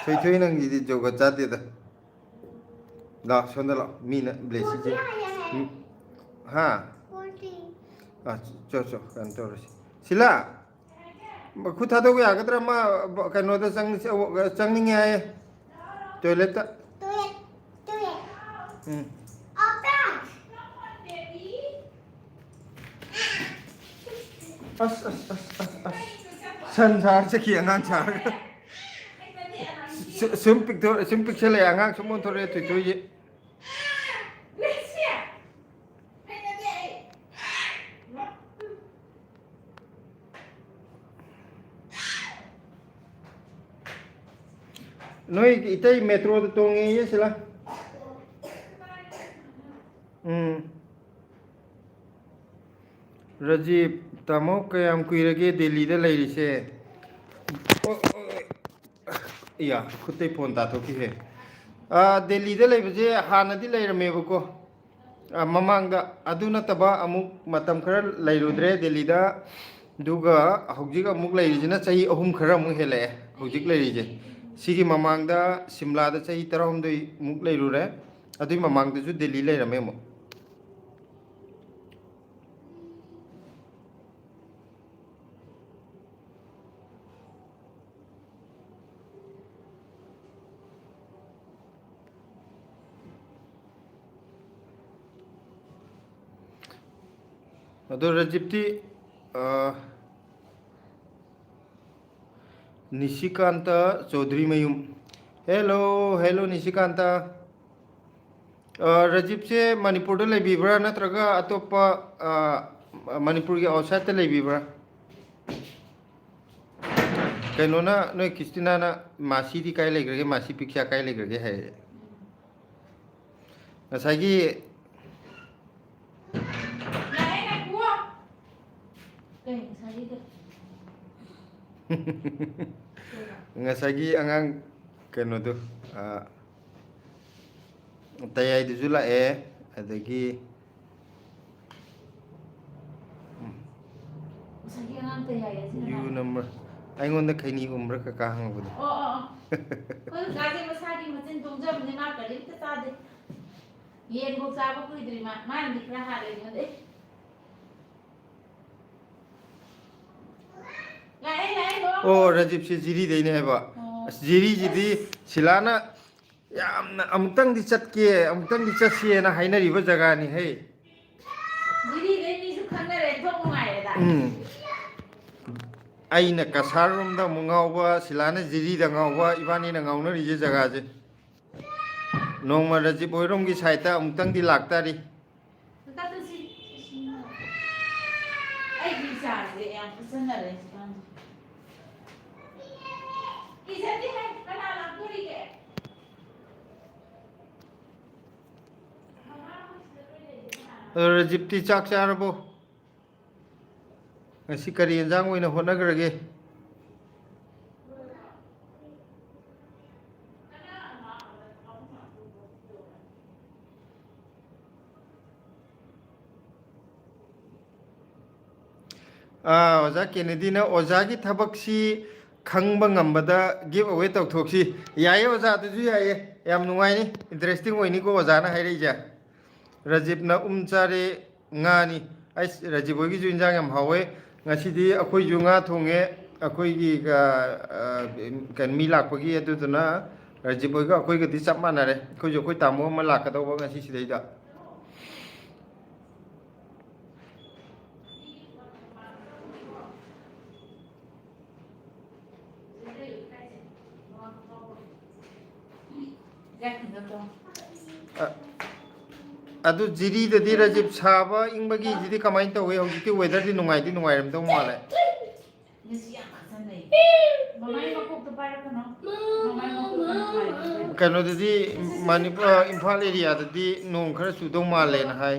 ꯊꯣꯏꯊꯣꯏ, ꯅꯪꯒꯤꯗꯤ ꯖꯣꯒ ꯆꯥꯗꯦꯗ꯫ ꯂꯥꯛ, ꯁꯣꯝꯗ ꯂꯥꯛ꯫ ꯃꯤꯅ ꯕ꯭ꯂꯦꯁꯤꯁꯦ꯫ ꯎꯝ꯫ ꯍꯥ? ꯑ, ꯆꯣ, ꯆꯣ, ꯀꯩꯅꯣ ꯇꯧꯔꯁꯤ꯫ ꯁꯤꯂꯥ, ꯈꯨꯠ ꯊꯥꯗꯣꯛꯄ ꯌꯥꯒꯗ꯭ꯔꯥ? ꯃꯥ ꯀꯩꯅꯣꯗ ꯆꯪ-, ꯆꯪꯅꯤꯡꯉꯦ ꯍꯥꯏꯌꯦ꯫ ꯇꯣꯏꯂꯦꯠꯇ꯫ ꯎꯝ꯫ ꯑꯁ, ꯑꯁ, ꯑꯁ, ꯑꯁ, ꯑꯁ꯫ ꯁꯟ ꯁꯥꯔ ꯆꯠꯈꯤ ꯑꯉꯥꯡ ꯁꯥꯔꯒ꯫ ꯁꯨ-, ꯁꯨꯝ ꯄꯤꯛꯊꯣꯔ-, ꯁꯨꯝ ꯄꯤꯛꯁꯜꯂꯛꯑꯦ, ꯑꯉꯥꯡ ꯁꯨꯝ ꯑꯣꯟꯊꯣꯔꯛꯑꯦ ꯊꯣꯏꯊꯣꯏꯁꯦ꯫ ꯅꯣꯏ ꯏꯇꯩ ꯃꯦꯇ꯭ꯔꯣꯗ ꯇꯣꯡꯉꯦꯌꯦ ꯁꯤꯂꯥ꯫ ꯎꯝ꯫ ꯔꯖꯤꯞ, ꯇꯥꯃꯣ ꯀꯌꯥꯝ ꯀꯨꯏꯔꯒꯦ ꯗꯦꯜꯂꯤꯗ ꯂꯩꯔꯤꯁꯦ? ꯑꯣ, ꯑꯣ, ꯑꯣ꯫ ꯏꯌꯥ, ꯈꯨꯠꯇꯩ ꯐꯣꯟ ꯇꯥꯊꯣꯛꯈꯤꯍꯦ꯫ ꯑꯥ, ꯗꯦꯜꯂꯤꯗ ꯂꯩꯕꯁꯦ ꯍꯥꯟꯅꯗꯤ ꯂꯩꯔꯝꯃꯦꯕꯀꯣ꯫ ꯑꯥ, ꯃꯃꯥꯡꯗ꯫ ꯑꯗꯨ ꯅꯠꯇꯕ ꯑꯃꯨꯛ ꯃꯇꯝ ꯈꯔ ꯂꯩꯔꯨꯗ꯭ꯔꯦ ꯗꯦꯜꯂꯤꯗ꯫ ꯑꯗꯨꯒ ꯍꯧꯖꯤꯛ ꯑꯃꯨꯛ ꯂꯩꯔꯤꯁꯤꯅ ꯆꯍꯤ ꯑꯍꯨꯝ ꯈꯔ ꯑꯃꯨꯛ ꯍꯦꯜꯂꯛꯑꯦ ꯍꯧꯖꯤꯛ ꯂꯩꯔꯤꯁꯦ꯫ ꯁꯤꯒꯤ ꯃꯃꯥꯡꯗ ꯁꯤꯝꯂꯥꯗ ꯆꯍꯤ ꯇꯔꯥꯍꯨꯝꯗꯣꯏ ꯃꯨꯛ ꯂꯩꯔꯨꯔꯦ꯫ ꯑꯗꯨꯏ ꯃꯃꯥꯡꯗꯁꯨ ꯗꯦꯜꯂꯤ ꯂꯩꯔꯝꯃꯦ ꯑꯃꯨꯛ꯫ ꯑꯗꯣ ꯔꯖꯤꯞꯇꯤ, ꯑ, ꯅꯤꯁꯤꯀꯥꯟꯇ ꯆꯧꯙꯨꯔꯤꯃꯌꯨꯝ꯫ Hello, hello, ꯅꯤꯁꯤꯀꯥꯟꯇ꯫ ꯑ, ꯔꯖꯤꯞꯁꯦ ꯃꯅꯤꯄꯨꯔꯗ ꯂꯩꯕꯤꯕ꯭ꯔꯥ ꯅꯠꯇ꯭ꯔꯒ ꯑꯇꯣꯞꯄ, ꯑ, ꯃꯅꯤꯄꯨꯔꯒꯤ outside ꯇ ꯂꯩꯕꯤꯕ꯭ꯔꯥ? ꯀꯩꯅꯣꯅ, ꯅꯣꯏ ꯀ꯭ꯔꯤꯁꯇꯤꯅꯥꯅ, "ꯃꯥꯁꯤꯗꯤ ꯀꯥꯏ ꯂꯩꯈ꯭ꯔꯒꯦ? ꯃꯥꯁꯤ ꯄꯤꯛꯁꯥ ꯀꯥꯏ ꯂꯩꯈ꯭ꯔꯒꯦ?" ꯍꯥꯏꯔꯛꯑꯦ꯫ ꯉꯁꯥꯏꯒꯤ ꯀꯩ ꯉꯁꯥꯏꯒꯤꯗꯣ? ꯉꯁꯥꯏꯒꯤ ꯑꯉꯥꯡ ꯀꯩꯅꯣꯗꯣ, ꯑ, ꯇꯌꯥꯏꯗꯨꯁꯨ ꯂꯥꯛꯑꯦ, ꯑꯗꯒꯤ, ꯎꯝ꯫ ꯉꯁꯥꯏꯒꯤ ꯑꯉꯥꯡ ꯇꯌꯥꯏ ꯍꯥꯏꯁꯤꯅ ꯌꯨ ꯀꯅꯥꯅꯣ? ꯅꯝꯕꯔ, ꯑꯩꯉꯣꯟꯗ ꯈꯩꯅꯤ ꯎꯝꯕ꯭ꯔꯥ ꯀꯀꯥ ꯍꯪꯉꯛꯄꯗꯣ꯫ ꯑꯣ, ꯑꯣ, ꯑꯣ꯫ ꯑꯩꯈꯣꯏ ꯀꯥꯁꯦ ꯃꯁꯥꯒꯤ ꯃꯆꯤꯟ ꯇꯨꯡꯖꯕꯅꯦ, ꯃꯥ ꯀꯔꯤꯝꯇ ꯆꯥꯗꯦ꯫ ꯌꯦꯟꯐꯧ ꯆꯥꯕ ꯀꯨꯏꯗ꯭ꯔꯤ ꯃꯥ꯫ ꯃꯥꯅꯗꯤ ꯈꯔ ꯍꯥꯜꯂꯦ ꯑꯩꯉꯣꯟꯗꯩ꯫ ꯂꯥꯛꯑꯦ, ꯂꯥꯛꯑꯦ, ꯂꯥꯛꯑꯦ꯫ ꯑꯣ, ꯔꯖꯤꯞꯁꯦ ꯖꯤꯔꯤꯗꯩꯅꯦ ꯍꯥꯏꯕ꯫ ꯑꯣ꯫ ꯑꯁ, ꯖꯤꯔꯤꯁꯤꯗꯤ ꯁꯤꯂꯥꯅ ꯌꯥꯝꯅ ꯑꯃꯨꯛꯇꯪꯗꯤ ꯆꯠꯀꯦ, ꯑꯃꯨꯛꯇꯪꯗꯤ ꯆꯠꯁꯦꯅ ꯍꯥꯏꯅꯔꯤꯕ ꯖꯒꯥꯅꯤ ꯍꯦ꯫ ꯖꯤꯔꯤꯗꯩ ꯃꯤꯁꯨ ꯈꯪꯅꯔꯦ, ꯊꯣꯛ ꯅꯨꯡꯉꯥꯏꯔꯦꯗ꯫ ꯎꯝ꯫ ꯑꯩꯅ ꯀꯁꯥꯔ ꯔꯣꯝꯗ ꯑꯃꯨꯛ ꯉꯥꯎꯕ, ꯁꯤꯂꯥꯅ ꯖꯤꯔꯤꯗ ꯉꯥꯎꯕ, ꯏꯕꯥꯅꯤꯅ ꯉꯥꯎꯅꯔꯤꯁꯦ ꯖꯒꯥꯁꯦ꯫ ꯅꯣꯡꯃ ꯔꯖꯤꯞ ꯍꯣꯏꯔꯣꯝꯒꯤ ꯁꯥꯏꯠꯇ ꯑꯃꯨꯛꯇꯪꯗꯤ ꯂꯥꯛꯇꯥꯔꯤ꯫ ꯑꯝꯇ ꯇꯨꯁꯤ꯫ ꯑꯩꯒꯤ ꯏꯆꯥꯁꯦ ꯌꯥꯝ ꯐꯨꯁꯟꯅꯔꯦ ꯍꯧꯖꯤꯛꯀꯥꯟꯁꯦ꯫ ꯏꯖꯠꯇꯤ ꯍꯩ, ꯀꯅꯥ ꯂꯥꯛꯇꯣꯔꯤꯒꯦ? ꯑꯗꯣ ꯔꯖꯤꯞꯇꯤ ꯆꯥꯛ ꯆꯥꯔꯕꯣ? ꯉꯁꯤ ꯀꯔꯤ ꯌꯦꯟꯖꯥꯡ ꯑꯣꯏꯅ ꯍꯣꯠꯅꯈ꯭ꯔꯒꯦ? ꯑꯥ, ꯑꯣꯖꯥ ꯀꯦꯅꯦꯗꯤꯅ ꯑꯣꯖꯥꯒꯤ ꯊꯕꯛꯁꯤ ꯈꯪꯕ ꯉꯝꯕꯗ give away ꯇꯧꯊꯣꯛꯁꯤ꯫ ꯌꯥꯏꯌꯦ ꯑꯣꯖꯥ, ꯑꯗꯨꯁꯨ ꯌꯥꯏꯌꯦ꯫ ꯌꯥꯝ ꯅꯨꯡꯉꯥꯏꯅꯤ, interesting ꯑꯣꯏꯅꯤꯀꯣ ꯑꯣꯖꯥꯅ ꯍꯥꯏꯔꯛꯏꯁꯦ꯫ ꯔꯖꯤꯞꯅ ꯎꯝ ꯆꯥꯔꯦ, ꯉꯥꯅꯤ꯫ ꯑꯩꯁ, ꯔꯖꯤꯞ ꯍꯣꯏꯒꯤꯁꯨ ꯏꯟꯖꯥꯡ ꯌꯥꯝ ꯍꯥꯎꯋꯦ꯫ ꯉꯁꯤꯗꯤ ꯑꯩꯈꯣꯏꯁꯨ ꯉꯥ ꯊꯣꯡꯉꯦ꯫ ꯑꯩꯈꯣꯏꯒꯤ, ꯑ, ꯑ, ꯀꯩꯅꯣ, ꯃꯤ ꯂꯥꯛꯄꯒꯤ, ꯑꯗꯨꯗꯨꯅ ꯔꯖꯤꯞ ꯍꯣꯏꯒ ꯑꯩꯈꯣꯏꯒꯗꯤ ꯆꯞ ꯃꯥꯟꯅꯔꯦ꯫ ꯑꯩꯈꯣꯏꯁꯨ ꯑꯩꯈꯣꯏ ꯇꯥꯃꯣ ꯑꯃ ꯂꯥꯛꯀꯗꯧꯕ ꯉꯁꯤ ꯁꯤꯗꯩꯗ꯫ ꯑ-, ꯑꯗꯨ ꯖꯤꯔꯤꯗꯗꯤ ꯔꯖꯤꯞ ꯁꯥꯕ ꯏꯪꯕꯒꯤꯁꯤꯗꯤ ꯀꯃꯥꯏꯅ ꯇꯧꯋꯤ? ꯍꯧꯖꯤꯛꯇꯤ weatherꯗꯤ ꯅꯨꯡꯉꯥꯏꯗꯤ ꯅꯨꯡꯉꯥꯏꯔꯝꯗꯧ ꯃꯥꯜꯂꯦ꯫ ꯃꯃꯥꯏ ꯃꯀꯣꯛꯇꯣ ꯄꯥꯏꯔꯛꯀꯅꯣ꯫ ꯃꯃꯥꯏ ꯃꯀꯣꯛꯇꯣ ꯅꯨꯡꯉꯥꯏꯔꯣꯏ꯫ ꯀꯩꯅꯣꯗꯗꯤ, ꯃꯅꯤꯄꯨꯔ, ꯏꯝꯐꯥꯜ ꯑꯦꯔꯤꯌꯥꯗꯗꯤ ꯅꯣꯡ ꯈꯔ ꯆꯨꯗꯧ ꯃꯥꯜꯂꯦꯅ ꯍꯥꯏ꯫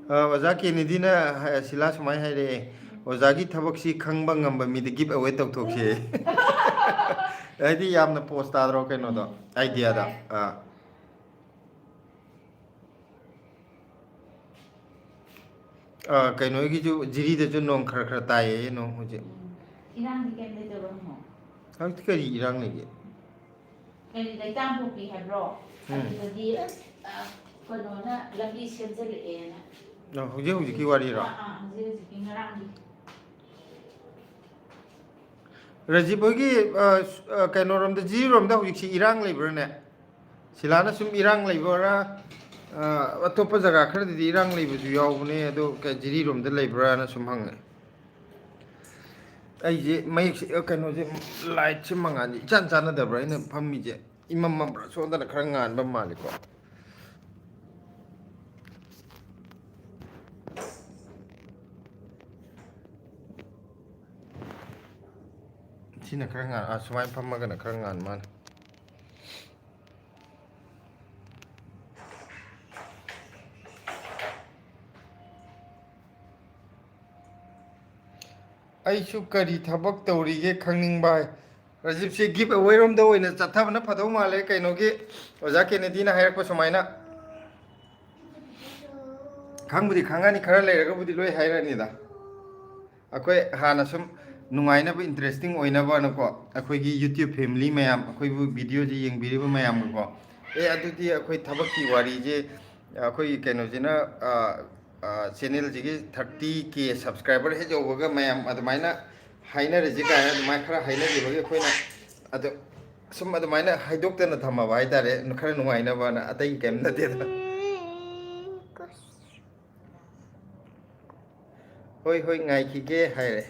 ꯑ, ꯑꯣꯖꯥ ꯀꯦꯅꯦꯗꯤꯅ ꯍꯥꯏ-, ꯁꯤꯂꯥ ꯁꯨꯃꯥꯏꯅ ꯍꯥꯏꯔꯛꯑꯦ, "ꯑꯣꯖꯥꯒꯤ ꯊꯕꯛꯁꯤ ꯈꯪꯕ ꯉꯝꯕ ꯃꯤꯗ give away ꯇꯧꯊꯣꯛꯁꯦ"꯫ ꯍꯥꯏꯗꯤ ꯌꯥꯝꯅ ꯄꯣꯁ ꯇꯥꯗ꯭ꯔꯣ ꯀꯩꯅꯣꯗꯣ, ꯑꯥꯏꯗꯤꯌꯥꯗ? ꯑꯥ꯫ ꯑ, ꯀꯩꯅꯣꯒꯤꯁꯨ, ꯖꯤꯔꯤꯗꯁꯨ ꯅꯣꯡ ꯈꯔ ꯈꯔ ꯇꯥꯏꯌꯦ, ꯅꯣꯡ ꯍꯧꯖꯤꯛ꯫ ꯎꯝ꯫ ꯏꯔꯥꯡꯗꯤ ꯀꯩꯝ ꯂꯩꯇꯕ꯭ꯔꯣ ꯍꯪꯉꯣ? ꯍꯧꯖꯤꯛꯇꯤ ꯀꯔꯤ ꯏꯔꯥꯡ ꯂꯩꯒꯦ? ꯀꯔꯤ, ꯂꯩꯇꯥꯝꯄꯣꯛꯄꯤ ꯍꯥꯏꯕ꯭ꯔꯣ? ꯎꯝ꯫ ꯑꯗꯨꯗꯗꯤ, ꯑ, ꯀꯩꯅꯣꯅ ꯂꯝꯕꯤ ꯁꯦꯝꯖꯤꯜꯂꯛꯑꯦꯅ꯫ ꯑ, ꯍꯧꯖꯤꯛ ꯍꯧꯖꯤꯛꯀꯤ ꯋꯥꯔꯤꯔꯣ? ꯑꯥ, ꯑꯥ, ꯍꯧꯖꯤꯛ ꯍꯧꯖꯤꯛꯀꯤ ꯉꯔꯥꯡꯒꯤ꯫ ꯔꯖꯤꯞ ꯍꯣꯏꯒꯤ, ꯑ, ꯁ-, ꯑ, ꯀꯩꯅꯣꯔꯣꯝꯗ, ꯖꯤꯔꯤꯔꯣꯝꯗ ꯍꯧꯖꯤꯛꯁꯤ ꯏꯔꯥꯡ ꯂꯩꯕ꯭ꯔꯥꯅꯦ? ꯁꯤꯂꯥꯅ ꯁꯨꯝ ꯏꯔꯥꯡ ꯂꯩꯕ꯭ꯔꯥ, ꯑ, ꯑꯇꯣꯞꯄ ꯖꯒꯥ ꯈꯔꯗꯗꯤ ꯏꯔꯥꯡ ꯂꯩꯕꯁꯨ ꯌꯥꯎꯕꯅꯦ, ꯑꯗꯣ ꯀ-, ꯖꯤꯔꯤꯔꯣꯝꯗ ꯂꯩꯕ꯭ꯔꯥꯅ ꯁꯨꯝ ꯍꯪꯉꯦ꯫ ꯑꯩꯁꯦ ꯃꯌꯦꯛꯁꯦ, ꯑ, ꯀꯩꯅꯣꯁꯦ, ꯂꯥꯏꯠꯁꯦ ꯃꯉꯥꯜꯁꯦ ꯏꯆꯥꯟ ꯆꯥꯟꯅꯗꯕ꯭ꯔꯥ? ꯑꯩꯅ ꯐꯝꯃꯤꯁꯦ ꯏꯃꯝ ꯃꯝꯕ꯭ꯔꯥ? ꯁꯣꯝꯗꯅ ꯈꯔ ꯉꯥꯟꯕ ꯃꯥꯜꯂꯤꯀꯣ꯫ ꯁꯤꯅ ꯈꯔ ꯉꯥꯟ-, ꯑꯥ, ꯁꯨꯃꯥꯏꯅ ꯐꯝꯃꯒꯅ ꯈꯔ ꯉꯥꯟ ꯃꯥꯜꯂꯦ꯫ ꯑꯩꯁꯨ ꯀꯔꯤ ꯊꯕꯛ ꯇꯧꯔꯤꯒꯦ ꯈꯪꯅꯤꯡꯕ ꯍꯥꯏ꯫ ꯔꯖꯤꯞꯁꯦ ꯒꯤꯞ ꯑꯦꯋꯦꯔꯣꯝꯗ ꯑꯣꯏꯅ ꯆꯠꯊꯕꯅ ꯐꯗꯧ ꯃꯥꯜꯂꯦ꯫ ꯀꯩꯅꯣꯒꯤ ꯑꯣꯖꯥ ꯀꯦꯅꯦꯗꯤꯅ ꯍꯥꯏꯔꯛꯄ ꯁꯨꯃꯥꯏꯅ꯫ ꯈꯪꯕꯨꯗꯤ ꯈꯪꯉꯅꯤ, ꯈꯔ ꯂꯩꯔꯒꯕꯨꯗꯤ ꯂꯣꯏ ꯍꯥꯏꯔꯛꯑꯅꯤꯗ꯫ ꯑꯩꯈꯣꯏ ꯍꯥꯟꯅ ꯁꯨꯝ ꯅꯨꯡꯉꯥꯏꯅꯕ, ꯏꯟꯇꯔꯦꯁꯇꯤꯡ ꯑꯣꯏꯅꯕꯅꯀꯣ, ꯑꯩꯈꯣꯏꯒꯤ YouTube family ꯃꯌꯥꯝ, ꯑꯩꯈꯣꯏꯕꯨ ꯚꯤꯗꯤꯑꯣꯁꯦ ꯌꯦꯡꯕꯤꯔꯤꯕ ꯃꯌꯥꯝꯒꯀꯣ, ꯑꯦ, ꯑꯗꯨꯗꯤ ꯑꯩꯈꯣꯏ ꯊꯕꯛꯀꯤ ꯋꯥꯔꯤꯁꯦ, ꯑꯩꯈꯣꯏꯒꯤ ꯀꯩꯅꯣꯁꯤꯅ, ꯑ, ꯑ, ꯆꯦꯅꯦꯜꯁꯤꯒꯤ ꯊꯥꯔꯇꯤ ꯀꯦ ꯁꯕꯁꯀ꯭ꯔꯥꯏꯕꯔ ꯍꯦꯛ ꯌꯧꯕꯒ ꯃꯌꯥꯝ ꯑꯗꯨꯃꯥꯏꯅ ꯍꯥꯏꯅꯔꯁꯤ ꯀꯥꯏꯅ ꯑꯗꯨꯃꯥꯏꯅ ꯈꯔ ꯍꯥꯏꯅꯈꯤꯕꯒꯤ ꯑꯩꯈꯣꯏꯅ ꯑꯗꯣ ꯁꯨꯝ ꯑꯗꯨꯃꯥꯏꯅ ꯍꯥꯏꯗꯣꯛꯇꯅ ꯊꯝꯃꯕ ꯍꯥꯏꯇꯥꯔꯦ, ꯈꯔ ꯅꯨꯡꯉꯥꯏꯅꯕꯅ, ꯑꯇꯩ ꯀꯩꯝ ꯅꯠꯇꯦꯗ꯫ ꯍꯣꯏ, ꯍꯣꯏ, ꯉꯥꯏꯈꯤꯒꯦ ꯍꯥꯏꯔꯦ꯫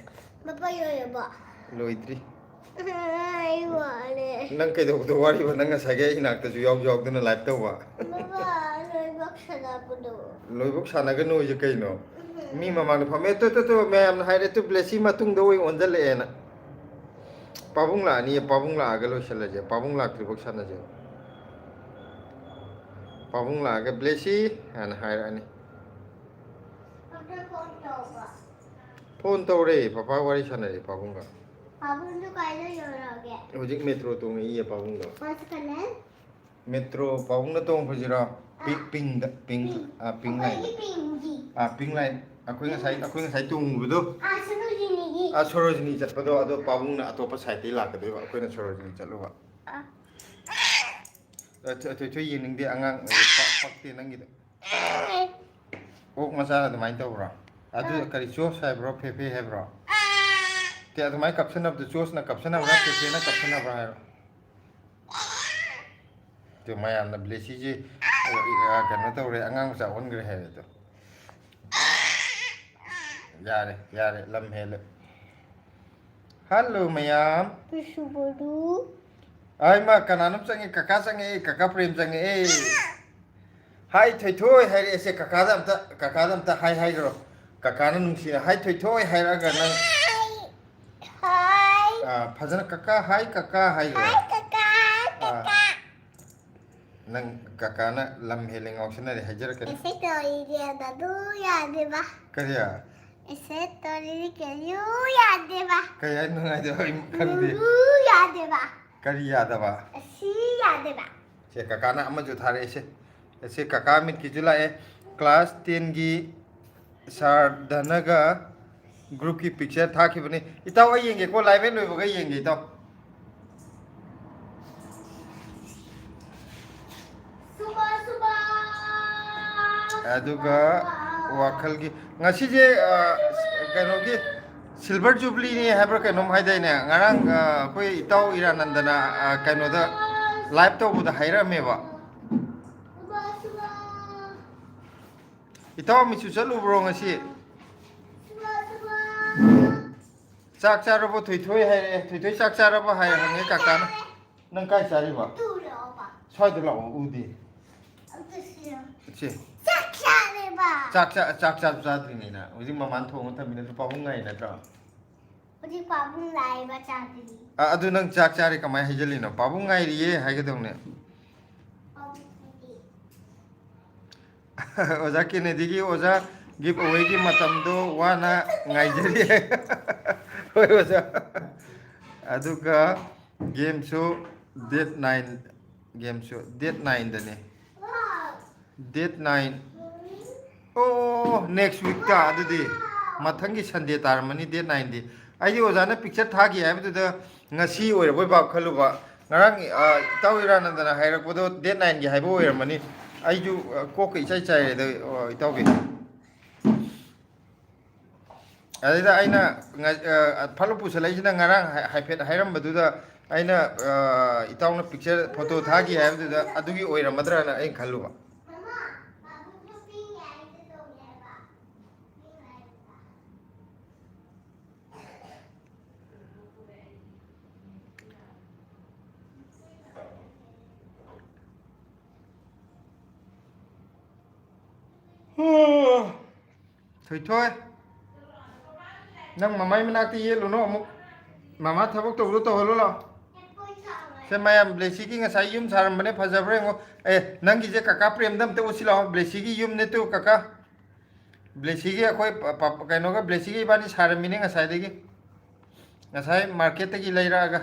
ꯃꯄꯥ ꯂꯣꯏꯔꯕꯣ? ꯂꯣꯏꯗ꯭ꯔꯤ꯫ ꯑꯩ ꯋꯥꯔꯦ꯫ ꯅꯪ ꯀꯩꯗꯧꯕꯗ ꯋꯥꯔꯤꯕ? ꯅꯪ ꯉꯁꯥꯏꯒꯤ ꯑꯩ ꯏꯅꯥꯛꯇꯁꯨ ꯌꯥꯎꯁꯨ ꯌꯥꯎꯗꯅ ꯂꯥꯏꯚ ꯇꯧꯕ꯫ ꯕꯕꯥ, ꯂꯣꯏꯕꯛ ꯁꯥꯟꯅꯕꯗꯣ꯫ ꯂꯣꯏꯕꯛ ꯁꯥꯟꯅꯒꯅꯨ ꯍꯥꯏꯁꯦ ꯀꯩꯅꯣ? ꯎꯝ꯫ ꯃꯤ ꯃꯃꯥꯡꯗ ꯐꯝꯃꯦ꯫ ꯇꯨ, ꯇꯨ, ꯇꯨ, ꯃꯌꯥꯝꯅ ꯍꯥꯏꯔꯦ, "ꯇꯨ, ꯕ꯭ꯂꯦꯁꯤ ꯃꯇꯨꯡꯗ ꯑꯣꯏ ꯑꯣꯟꯁꯤꯜꯂꯛꯑꯦꯅ"꯫ ꯄꯥꯕꯨꯡ ꯂꯥꯛꯑꯅꯤꯌꯦ, ꯄꯥꯕꯨꯡ ꯂꯥꯛꯑꯒ ꯂꯣꯏꯁꯤꯜꯂꯁꯦ꯫ ꯄꯥꯕꯨꯡ ꯂꯥꯛꯇ꯭ꯔꯤꯐꯥꯎ ꯁꯥꯟꯅꯁꯦ꯫ ꯄꯥꯕꯨꯡ ꯂꯥꯛꯑꯒ, "ꯕ꯭ꯂꯦꯁꯤ" ꯍꯥꯏꯅ ꯍꯥꯏꯔꯛꯑꯅꯤ꯫ ꯐꯣꯟ ꯇꯧꯔꯦ, ꯄꯄꯥ ꯋꯥꯔꯤ ꯁꯥꯟꯅꯔꯦ ꯄꯥꯕꯨꯡꯒ꯫ ꯄꯥꯕꯨꯡꯗꯣ ꯀꯥꯏꯗ ꯌꯧꯔꯛꯑꯒꯦ? ꯍꯧꯖꯤꯛ ꯃꯦꯇ꯭ꯔꯣ ꯇꯣꯡꯉꯛꯏꯌꯦ ꯄꯥꯕꯨꯡꯗꯣ꯫ ꯃꯦꯇ꯭ꯔꯣ ꯄꯥꯕꯨꯡꯅ ꯇꯣꯡꯈ꯭ꯔꯁꯤꯔꯣ? ꯄꯤ-, ꯑꯥ꯫ ꯄꯤꯡꯗ, ꯄꯤꯡ, ꯄꯤꯡ꯫ ꯑꯥ, ꯄꯤꯡ ꯑꯩꯈꯣꯏꯒꯤ ꯂꯥꯏꯟꯗ꯫ ꯄꯤꯡꯒꯤ꯫ ꯑꯥ, Pink Line꯫ ꯑꯩꯈꯣꯏ ꯉꯁꯥꯏ, ꯑꯩꯈꯣꯏ ꯉꯁꯥꯏ ꯇꯣꯡꯉꯨꯕꯗꯣ꯫ ꯑꯥ, ꯁꯣꯔꯣꯖꯤꯅꯤꯒꯤ꯫ ꯑꯥ, ꯁꯣꯔꯣꯖꯤꯅꯤ ꯆꯠꯄꯗꯣ, ꯑꯗꯣ ꯄꯥꯕꯨꯡꯅ ꯑꯇꯣꯞꯄ side ꯇꯩ ꯂꯥꯛꯀꯗꯣꯏꯕ, ꯑꯩꯈꯣꯏꯅ ꯁꯣꯔꯣꯖꯤꯅꯤ ꯆꯠꯂꯨꯕ꯫ ꯑꯥ꯫ ꯑ, ꯊꯣꯏ-, ꯊꯣꯏꯊꯣꯏ ꯌꯦꯡꯅꯤꯡꯗꯦ, ꯑꯉꯥꯡ, ꯑ, ꯄ-, ꯄꯛꯇꯦ ꯅꯪꯒꯤꯗꯣ꯫ ꯑꯣꯛ ꯃꯆꯥ ꯑꯗꯨꯃꯥꯏꯅ ꯇꯧꯕ꯭ꯔꯣ? ꯑꯗꯨ ꯑꯥ꯫ ꯀꯔꯤ, ꯆꯣꯁ ꯍꯥꯏꯕ꯭ꯔꯣ, ꯐꯦꯐꯦ ꯍꯥꯏꯕ꯭ꯔꯣ? ꯇꯦ, ꯑꯗꯨꯃꯥꯏꯅ ꯀꯞꯁꯟꯅꯕꯗꯣ, ꯆꯣꯁꯅ ꯀꯞꯁꯟꯅꯕ꯭ꯔꯥ, ꯐꯦꯐꯦꯅ ꯀꯞꯁꯟꯅꯕ꯭ꯔꯥ ꯍꯥꯏꯔꯣ? ꯑꯗꯨ ꯃꯌꯥꯝꯅ ꯕ꯭ꯂꯦꯁꯤꯁꯦ, ꯑ, ꯀꯩꯅꯣ ꯇꯧꯔꯦ, ꯑꯉꯥꯡ ꯃꯆꯥ ꯑꯣꯟꯈ꯭ꯔꯦ ꯍꯥꯏꯔꯦ ꯑꯗꯣ꯫ ꯌꯥꯔꯦ, ꯌꯥꯔꯦ, ꯂꯝ ꯍꯦꯜꯂꯦ꯫ Hello ꯃꯌꯥꯝ꯫ ꯄꯤꯁꯨꯕꯗꯨ꯫ ꯑꯩ ꯃꯥ ꯀꯅꯥꯅꯣꯝ ꯆꯪꯉꯦ, ꯀꯀꯥ ꯆꯪꯉꯛꯑꯦ, ꯀꯀꯥ ꯄ꯭ꯔꯦꯝ ꯆꯪꯉꯛꯑꯦ꯫ ꯍꯥꯏ ꯊꯣꯏꯊꯣꯏ ꯍꯥꯏꯔꯛꯑꯦꯁꯦ, ꯀꯀꯥꯗ ꯑꯝꯇ, ꯀꯀꯥꯗ ꯑꯝꯇ ꯍꯥꯏ ꯍꯥꯏꯈ꯭ꯔꯣ꯫ ꯀꯀꯥꯅ ꯅꯨꯡꯁꯤꯅ ꯍꯥꯏ ꯊꯣꯏꯊꯣꯏ ꯍꯥꯏꯔꯛꯑꯒ ꯅꯪ꯫ ꯍꯥꯏ꯫ ꯑꯥ, ꯐꯖꯅ ꯀꯀꯥ ꯍꯥꯏ, ꯀꯀꯥ ꯍꯥꯏꯈ꯭ꯔꯣ꯫ ꯍꯥꯏ ꯀꯀꯥ, ꯑꯥ꯫ ꯀꯀꯥ꯫ ꯅꯪ ꯀꯀꯥꯅ ꯂꯝ ꯍꯦꯜꯂꯦ ꯉꯥꯎꯁꯟꯅꯔꯦ ꯍꯥꯏꯖꯔꯛꯀꯅꯤ꯫ ꯑꯦꯁꯦ ꯇꯧꯔꯤꯗꯤ ꯑꯗꯨ ꯌꯥꯗꯦꯕ꯫ ꯀꯔꯤ? ꯑꯦꯁꯦ ꯇꯧꯔꯤꯗꯤ ꯀꯩꯁꯨ ꯌꯥꯗꯦꯕ꯫ ꯀꯩ ꯍꯥꯏꯅꯣ ꯅꯪ ꯍꯥꯏꯗꯣ? ꯑꯩ ꯈꯪꯗꯦ꯫ ꯌꯥꯗꯦꯕ꯫ ꯀꯔꯤ ꯌꯥꯗꯕ? ꯑꯁꯤ ꯌꯥꯗꯦꯕ꯫ ꯁꯦ, ꯀꯀꯥꯅ ꯑꯃꯁꯨ ꯊꯥꯔꯛꯑꯦꯁꯦ꯫ ꯑꯁꯤ ꯀꯀꯥ ꯃꯤꯠꯀꯤꯁꯨ ꯂꯥꯛꯑꯦ꯫ Class ten ꯒꯤ ꯁꯥꯔ ꯙꯅꯒ group ꯀꯤ picture ꯊꯥꯈꯤꯕꯅꯤ꯫ ꯏꯇꯥꯎ, ꯑꯩ ꯌꯦꯡꯒꯦꯀꯣ, live ꯍꯦꯛ ꯂꯣꯏꯕꯒ ꯌꯦꯡꯒꯦ, ꯏꯇꯥꯎ꯫ ꯁꯨꯕ, ꯁꯨꯕ꯫ ꯑꯗꯨꯒ ꯋꯥꯈꯜꯒꯤ, ꯉꯁꯤꯁꯦ, ꯑ, ꯀꯩꯅꯣꯒꯤ silver jubilee ꯅꯤ ꯍꯥꯏꯕ꯭ꯔꯥ ꯀꯩꯅꯣꯝ ꯍꯥꯏꯗꯥꯏꯅꯦ? ꯉꯔꯥꯡ, ꯑ, ꯑꯩꯈꯣꯏ ꯏꯇꯥꯎ ꯏꯔꯥꯅꯟꯗꯅ, ꯑ, ꯀꯩꯅꯣꯗ live ꯇꯧꯕꯗ ꯍꯥꯏꯔꯛꯑꯝꯃꯦꯕ꯫ ꯏꯇꯥꯎ ꯃꯤꯠꯁꯨ ꯆꯠꯂꯨꯕ꯭ꯔꯣ ꯉꯁꯤ? ꯆꯥꯛ ꯆꯥꯔꯕꯣ ꯊꯣꯏꯊꯣꯏ ꯍꯥꯏꯔꯛꯑꯦ꯫ ꯊꯣꯏꯊꯣꯏ ꯆꯥꯛ ꯆꯥꯔꯕꯣ ꯍꯥꯏ ꯍꯪꯉꯦ ꯀꯀꯥꯅ꯫ ꯅꯪ ꯀꯥꯏ ꯆꯥꯔꯤꯕ? ꯇꯨ ꯂꯥꯛꯑꯣꯕ꯫ ꯁ꯭ꯋꯥꯏꯗ ꯂꯥꯛꯑꯣ, ꯎꯗꯦ꯫ ꯑꯝꯇ ꯁꯤꯔꯣ꯫ ꯁꯦ꯫ ꯆꯥꯛ ꯆꯥꯔꯦꯕ꯫ ꯆꯥꯛ ꯆꯥ-, ꯆꯥꯛ ꯆꯥ-, ꯆꯥꯗ꯭ꯔꯤꯉꯩꯅ꯫ ꯍꯧꯖꯤꯛ ꯃꯃꯥꯟ ꯊꯣꯡꯉ ꯊꯝꯃꯤ ꯅꯠꯇ꯭ꯔꯣ? ꯄꯥꯕꯨꯡ ꯉꯥꯏ ꯅꯠꯇ꯭ꯔꯣ? ꯍꯧꯖꯤꯛ ꯄꯥꯕꯨꯡ ꯂꯥꯛꯑꯦꯕ, ꯆꯥꯗ꯭ꯔꯤ꯫ ꯑ, ꯑꯗꯨ ꯅꯪ ꯆꯥꯛ ꯆꯥꯔꯦ ꯀꯃꯥꯏꯅ ꯍꯩꯖꯜꯂꯤꯅꯣ? ꯄꯥꯕꯨꯡ ꯉꯥꯏꯔꯤꯌꯦ ꯍꯥꯏꯒꯗꯧꯅꯦ꯫ ꯄꯥꯕꯨꯡ ꯉꯥꯏꯔꯤ꯫ ꯑꯣꯖꯥ ꯀꯦꯅꯦꯗꯤꯒꯤ ꯑꯣꯖꯥ give away ꯒꯤ ꯃꯇꯝꯗꯣ ꯋꯥꯅ ꯉꯥꯏꯖꯔꯤ꯫ ꯍꯣꯏ, ꯑꯣꯖꯥ꯫ ꯑꯗꯨꯒ game ꯁꯨ date nine, game ꯁꯨ date nine ꯗꯅꯦ꯫ Date nine꯫ ꯑꯣ, ꯅꯦꯛꯁ ꯋꯤꯛꯇ ꯑꯗꯨꯗꯤ꯫ ꯃꯊꯪꯒꯤ ꯁꯟꯗꯦ ꯇꯥꯔꯝꯃꯅꯤ, ꯗꯦꯠ ꯅꯥꯏꯟꯗꯤ꯫ ꯑꯩꯗꯤ ꯑꯣꯖꯥꯅ ꯄꯤꯛꯆꯔ ꯊꯥꯈꯤ ꯍꯥꯏꯕꯗꯨꯗ ꯉꯁꯤ ꯑꯣꯏꯔꯕꯣꯏ ꯚꯥꯞ ꯈꯜꯂꯨꯕ꯫ ꯉꯔꯥꯡ, ꯑ, ꯏꯇꯥꯎ ꯏꯔꯥꯅꯟꯗꯅ ꯍꯥꯏꯔꯛꯄꯗꯣ ꯗꯦꯠ ꯅꯥꯏꯟꯒꯤ ꯍꯥꯏꯕ ꯑꯣꯏꯔꯝꯃꯅꯤ꯫ ꯑꯩꯁꯨ, ꯑ, ꯀꯣꯛꯀ ꯏꯆꯥꯏ ꯆꯥꯏꯔꯦꯗ, ꯑ, ꯏꯇꯥꯎꯕꯤ꯫ ꯑꯗꯩꯗ ꯑꯩꯅ ꯉ-, ꯑ, ꯐꯠꯂꯥꯎ ꯄꯨꯁꯜꯂꯛꯏꯁꯤꯅ ꯉꯔꯥꯡ ꯍꯥꯏ-, ꯍꯥꯏꯐꯦꯠ ꯍꯥꯏꯔꯝꯕꯗꯨꯗ ꯑꯩꯅ, ꯑ, ꯏꯇꯥꯎꯅ ꯄꯤꯛꯆꯔ ꯐꯣꯇꯣ ꯊꯥꯈꯤ ꯍꯥꯏꯕꯗꯨꯗ ꯑꯗꯨꯒꯤ ꯑꯣꯏꯔꯝꯃꯗ꯭ꯔꯅ ꯑꯩꯅ ꯈꯜꯂꯨꯕ꯫ ꯊꯣꯏꯊꯣꯏ, ꯅꯪ ꯃꯃꯥꯏ ꯃꯅꯥꯛꯇ ꯌꯦꯠꯂꯨꯅꯣ ꯑꯃꯨꯛ꯫ ꯃꯃꯥ ꯊꯕꯛ ꯇꯧꯕꯗꯣ ꯇꯧꯍꯜꯂꯣ ꯂꯥꯎ꯫ ꯁꯦ ꯃꯌꯥꯝ, ꯕ꯭ꯂꯦꯁꯤꯒꯤ ꯉꯁꯥꯏ ꯌꯨꯝ ꯁꯥꯔꯝꯕꯅꯦ, ꯐꯖꯕ꯭ꯔꯥ ꯌꯦꯡꯉꯣ꯫ ꯑꯦ, ꯅꯪꯒꯤꯁꯦ ꯀꯀꯥ ꯄ꯭ꯔꯦꯝꯗ ꯑꯝꯇ ꯎꯠꯁꯤ ꯂꯥꯎ꯫ ꯕ꯭ꯂꯦꯁꯤꯒꯤ ꯌꯨꯝꯅꯦ ꯇꯨ, ꯀꯀꯥ꯫ ꯕ꯭ꯂꯦꯁꯤꯒꯤ ꯑꯩꯈꯣꯏ ꯄ-, ꯄ-, ꯀꯩꯅꯣꯒ ꯕ꯭ꯂꯦꯁꯤꯒ ꯏꯕꯥꯅꯤ ꯁꯥꯔꯝꯃꯤꯅꯦ ꯉꯁꯥꯏꯗꯒꯤ꯫ ꯉꯁꯥꯏ ꯃꯥꯔꯀꯦꯠꯇꯒꯤ ꯂꯩꯔꯛꯑꯒ꯫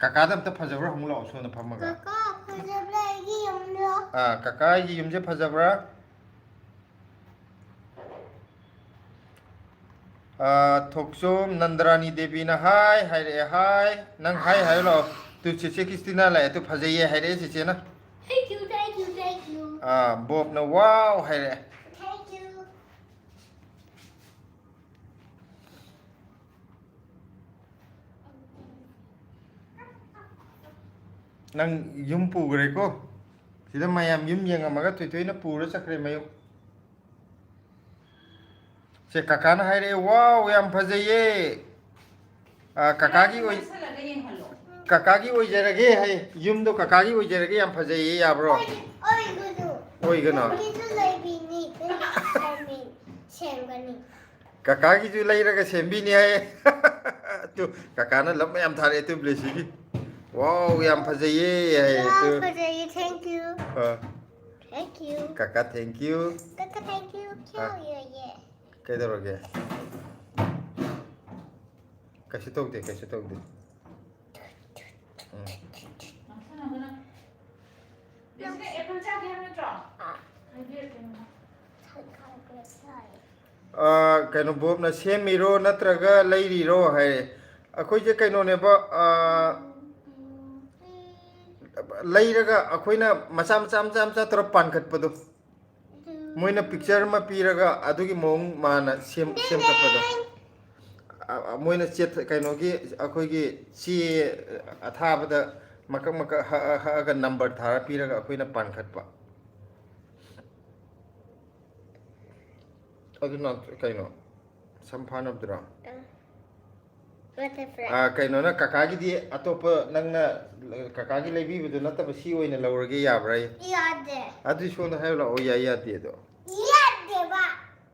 ꯀꯀꯥꯗ ꯑꯝꯇ ꯐꯖꯕ꯭ꯔꯥ ꯍꯪꯉꯨ ꯂꯥꯛꯑꯣ, ꯁꯣꯝꯗ ꯐꯝꯃꯒ꯫ ꯀꯀꯥ, ꯐꯖꯕ꯭ꯔꯥ ꯑꯩꯒꯤ ꯌꯨꯝꯗꯣ? ꯑꯥ, ꯀꯀꯥ ꯑꯩꯒꯤ ꯌꯨꯝꯁꯦ ꯐꯖꯕ꯭ꯔꯥ? ꯑꯥ, ꯊꯣꯛꯆꯣꯝ ꯅꯟꯗꯔꯥꯅꯤ ꯗꯦꯕꯤꯅ ꯍꯥꯏ ꯍꯥꯏꯔꯛꯑꯦ, ꯍꯥꯏ꯫ ꯅꯪ ꯍꯥꯏ ꯍꯥꯏꯌꯨ ꯂꯥꯛꯑꯣ꯫ ꯇꯨ, ꯆꯦꯆꯦ ꯀ꯭ꯔꯤꯁꯇꯤꯅꯥ ꯂꯥꯛꯑꯦ꯫ ꯇꯨ, ꯐꯖꯩꯌꯦ ꯍꯥꯏꯔꯛꯑꯦ ꯆꯦꯆꯦꯅ꯫ Thank you, thank you, thank you. Ah, ꯕꯣꯕꯅ wow ꯍꯥꯏꯔꯛꯑꯦ꯫ Thank you. ꯅꯪ ꯌꯨꯝ ꯄꯨꯈ꯭ꯔꯦꯀꯣ꯫ ꯁꯤꯗ ꯃꯌꯥꯝ ꯌꯨꯝ ꯌꯦꯡꯉꯝꯃꯒ ꯊꯣꯏꯊꯣꯏꯅ ꯄꯨꯔ ꯆꯠꯈ꯭ꯔꯦ ꯃꯌꯨꯝ꯫ ꯁꯦ, ꯀꯀꯥꯅ ꯍꯥꯏꯔꯛꯑꯦ, "ꯋꯥꯎ, ꯌꯥꯝ ꯐꯖꯩꯌꯦ꯫ ꯑꯥ, ꯀꯀꯥꯒꯤ ꯑꯣꯏ-, ꯅꯛꯁꯜꯂꯒ ꯌꯦꯡꯍꯜꯂꯣ꯫ ꯀꯀꯥꯒꯤ ꯑꯣꯏꯖꯔꯒꯦ" ꯍꯥꯏ꯫ "ꯌꯨꯝꯗꯣ ꯀꯀꯥꯒꯤ ꯑꯣꯏꯖꯔꯒꯦ, ꯌꯥꯝ ꯐꯖꯩꯌꯦ", ꯌꯥꯕ꯭ꯔꯣ? ꯑꯣꯏ-, ꯑꯣꯏꯒꯅꯨ꯫ ꯑꯣꯏꯒꯅꯣ? ꯅꯪꯒꯤꯁꯨ ꯂꯩꯕꯤꯅꯤ, ꯅꯪꯒꯤꯁꯨ ꯁꯦꯝꯕꯤ-, ꯁꯦꯝꯒꯅꯤ꯫ ꯀꯀꯥꯒꯤꯁꯨ ꯂꯩꯔꯒ ꯁꯦꯝꯕꯤꯅꯤ ꯍꯥꯏꯌꯦ꯫ ꯇꯨ, ꯀꯀꯥꯅ ꯂꯞ ꯃꯌꯥꯝ ꯊꯥꯔꯛꯑꯦ ꯇꯨ ꯕ꯭ꯂꯦꯁꯤꯒꯤ꯫ "ꯋꯥꯎ, ꯌꯥꯝ ꯐꯖꯩꯌꯦ" ꯍꯥꯏꯌꯦ ꯌꯥꯝ ꯇꯨ꯫ ꯐꯖꯩꯌꯦ, thank you꯫ Ah. Thank you꯫ ꯀꯀꯥ, thank you꯫ ꯀꯀꯥ, thank you꯫ ꯑꯥ꯫ ꯀꯩꯗꯧꯔꯒꯦ? ꯀꯩꯁꯨ ꯇꯧꯗꯦ, ꯀꯩꯁꯨ ꯇꯧꯗꯦ꯫ ꯎꯝ꯫ ꯅꯪꯁꯨ ꯑꯦꯄꯜ ꯆꯥꯒꯦ ꯍꯥꯏꯕ ꯅꯠꯇ꯭ꯔꯣ? ꯍꯥꯏꯕꯤꯔꯛꯀꯦ ꯃꯃꯥ꯫ ꯑꯥ, ꯀꯩꯅꯣ, ꯕꯣꯕꯅ ꯁꯦꯝꯃꯤꯔꯣ ꯅꯠꯇ꯭ꯔꯒ ꯂꯩꯔꯤꯔꯣ ꯍꯥꯏꯔꯦ꯫ ꯑꯩꯈꯣꯏꯁꯦ ꯀꯩꯅꯣꯅꯦꯕ, ꯑꯥ, ꯂꯩꯔꯒ ꯑꯩꯈꯣꯏꯅ ꯃꯆꯥ ꯃꯆꯥ ꯃꯆꯥ ꯃꯆꯥ ꯇꯧꯔ ꯄꯥꯟꯈꯠꯄꯗꯣ꯫ ꯃꯣꯏꯅ ꯄꯤꯛꯆꯔ ꯑꯃ ꯄꯤꯔꯒ ꯑꯗꯨꯒꯤ ꯃꯑꯣꯡ ꯃꯥꯅ ꯁꯦꯝ-, ꯁꯦꯝꯒꯠꯄꯗꯣ꯫ ꯑ, ꯑ, ꯃꯣꯏꯅ ꯆꯦ-, ꯀꯩꯅꯣꯒꯤ, ꯑꯩꯈꯣꯏꯒꯤ ꯆꯦ ꯑꯊꯥꯕꯗ ꯃꯀꯛ ꯃꯀꯛ ꯍꯛꯑ-, ꯍꯛꯑꯒ ꯅꯝꯕꯔ ꯊꯥꯔ ꯄꯤꯔꯒ ꯑꯩꯈꯣꯏꯅ ꯄꯥꯟꯈꯠꯄ꯫ ꯑꯗꯨꯅ ꯀꯩꯅꯣ? ꯁꯝ ꯐꯥꯅꯕꯗꯨꯔꯣ? ꯑ, ꯀꯩꯅꯣꯅ ꯀꯀꯥꯒꯤꯗꯤ ꯑꯇꯣꯞꯄ ꯅꯪꯅ ꯀꯀꯥꯒꯤ ꯂꯩꯕꯤꯕꯗꯨ ꯅꯠꯇꯕ ꯁꯤ ꯑꯣꯏꯅ ꯂꯧꯔꯒꯦ ꯌꯥꯕ꯭ꯔꯥ? ꯌꯥꯗꯦ꯫ ꯑꯗꯨꯗꯤ ꯁꯣꯝꯗ ꯍꯥꯏꯌꯨ ꯂꯥꯛꯑꯣ, ꯌꯥꯏ ꯌꯥꯗꯦꯗꯣ꯫ ꯌꯥꯗꯦꯕ꯫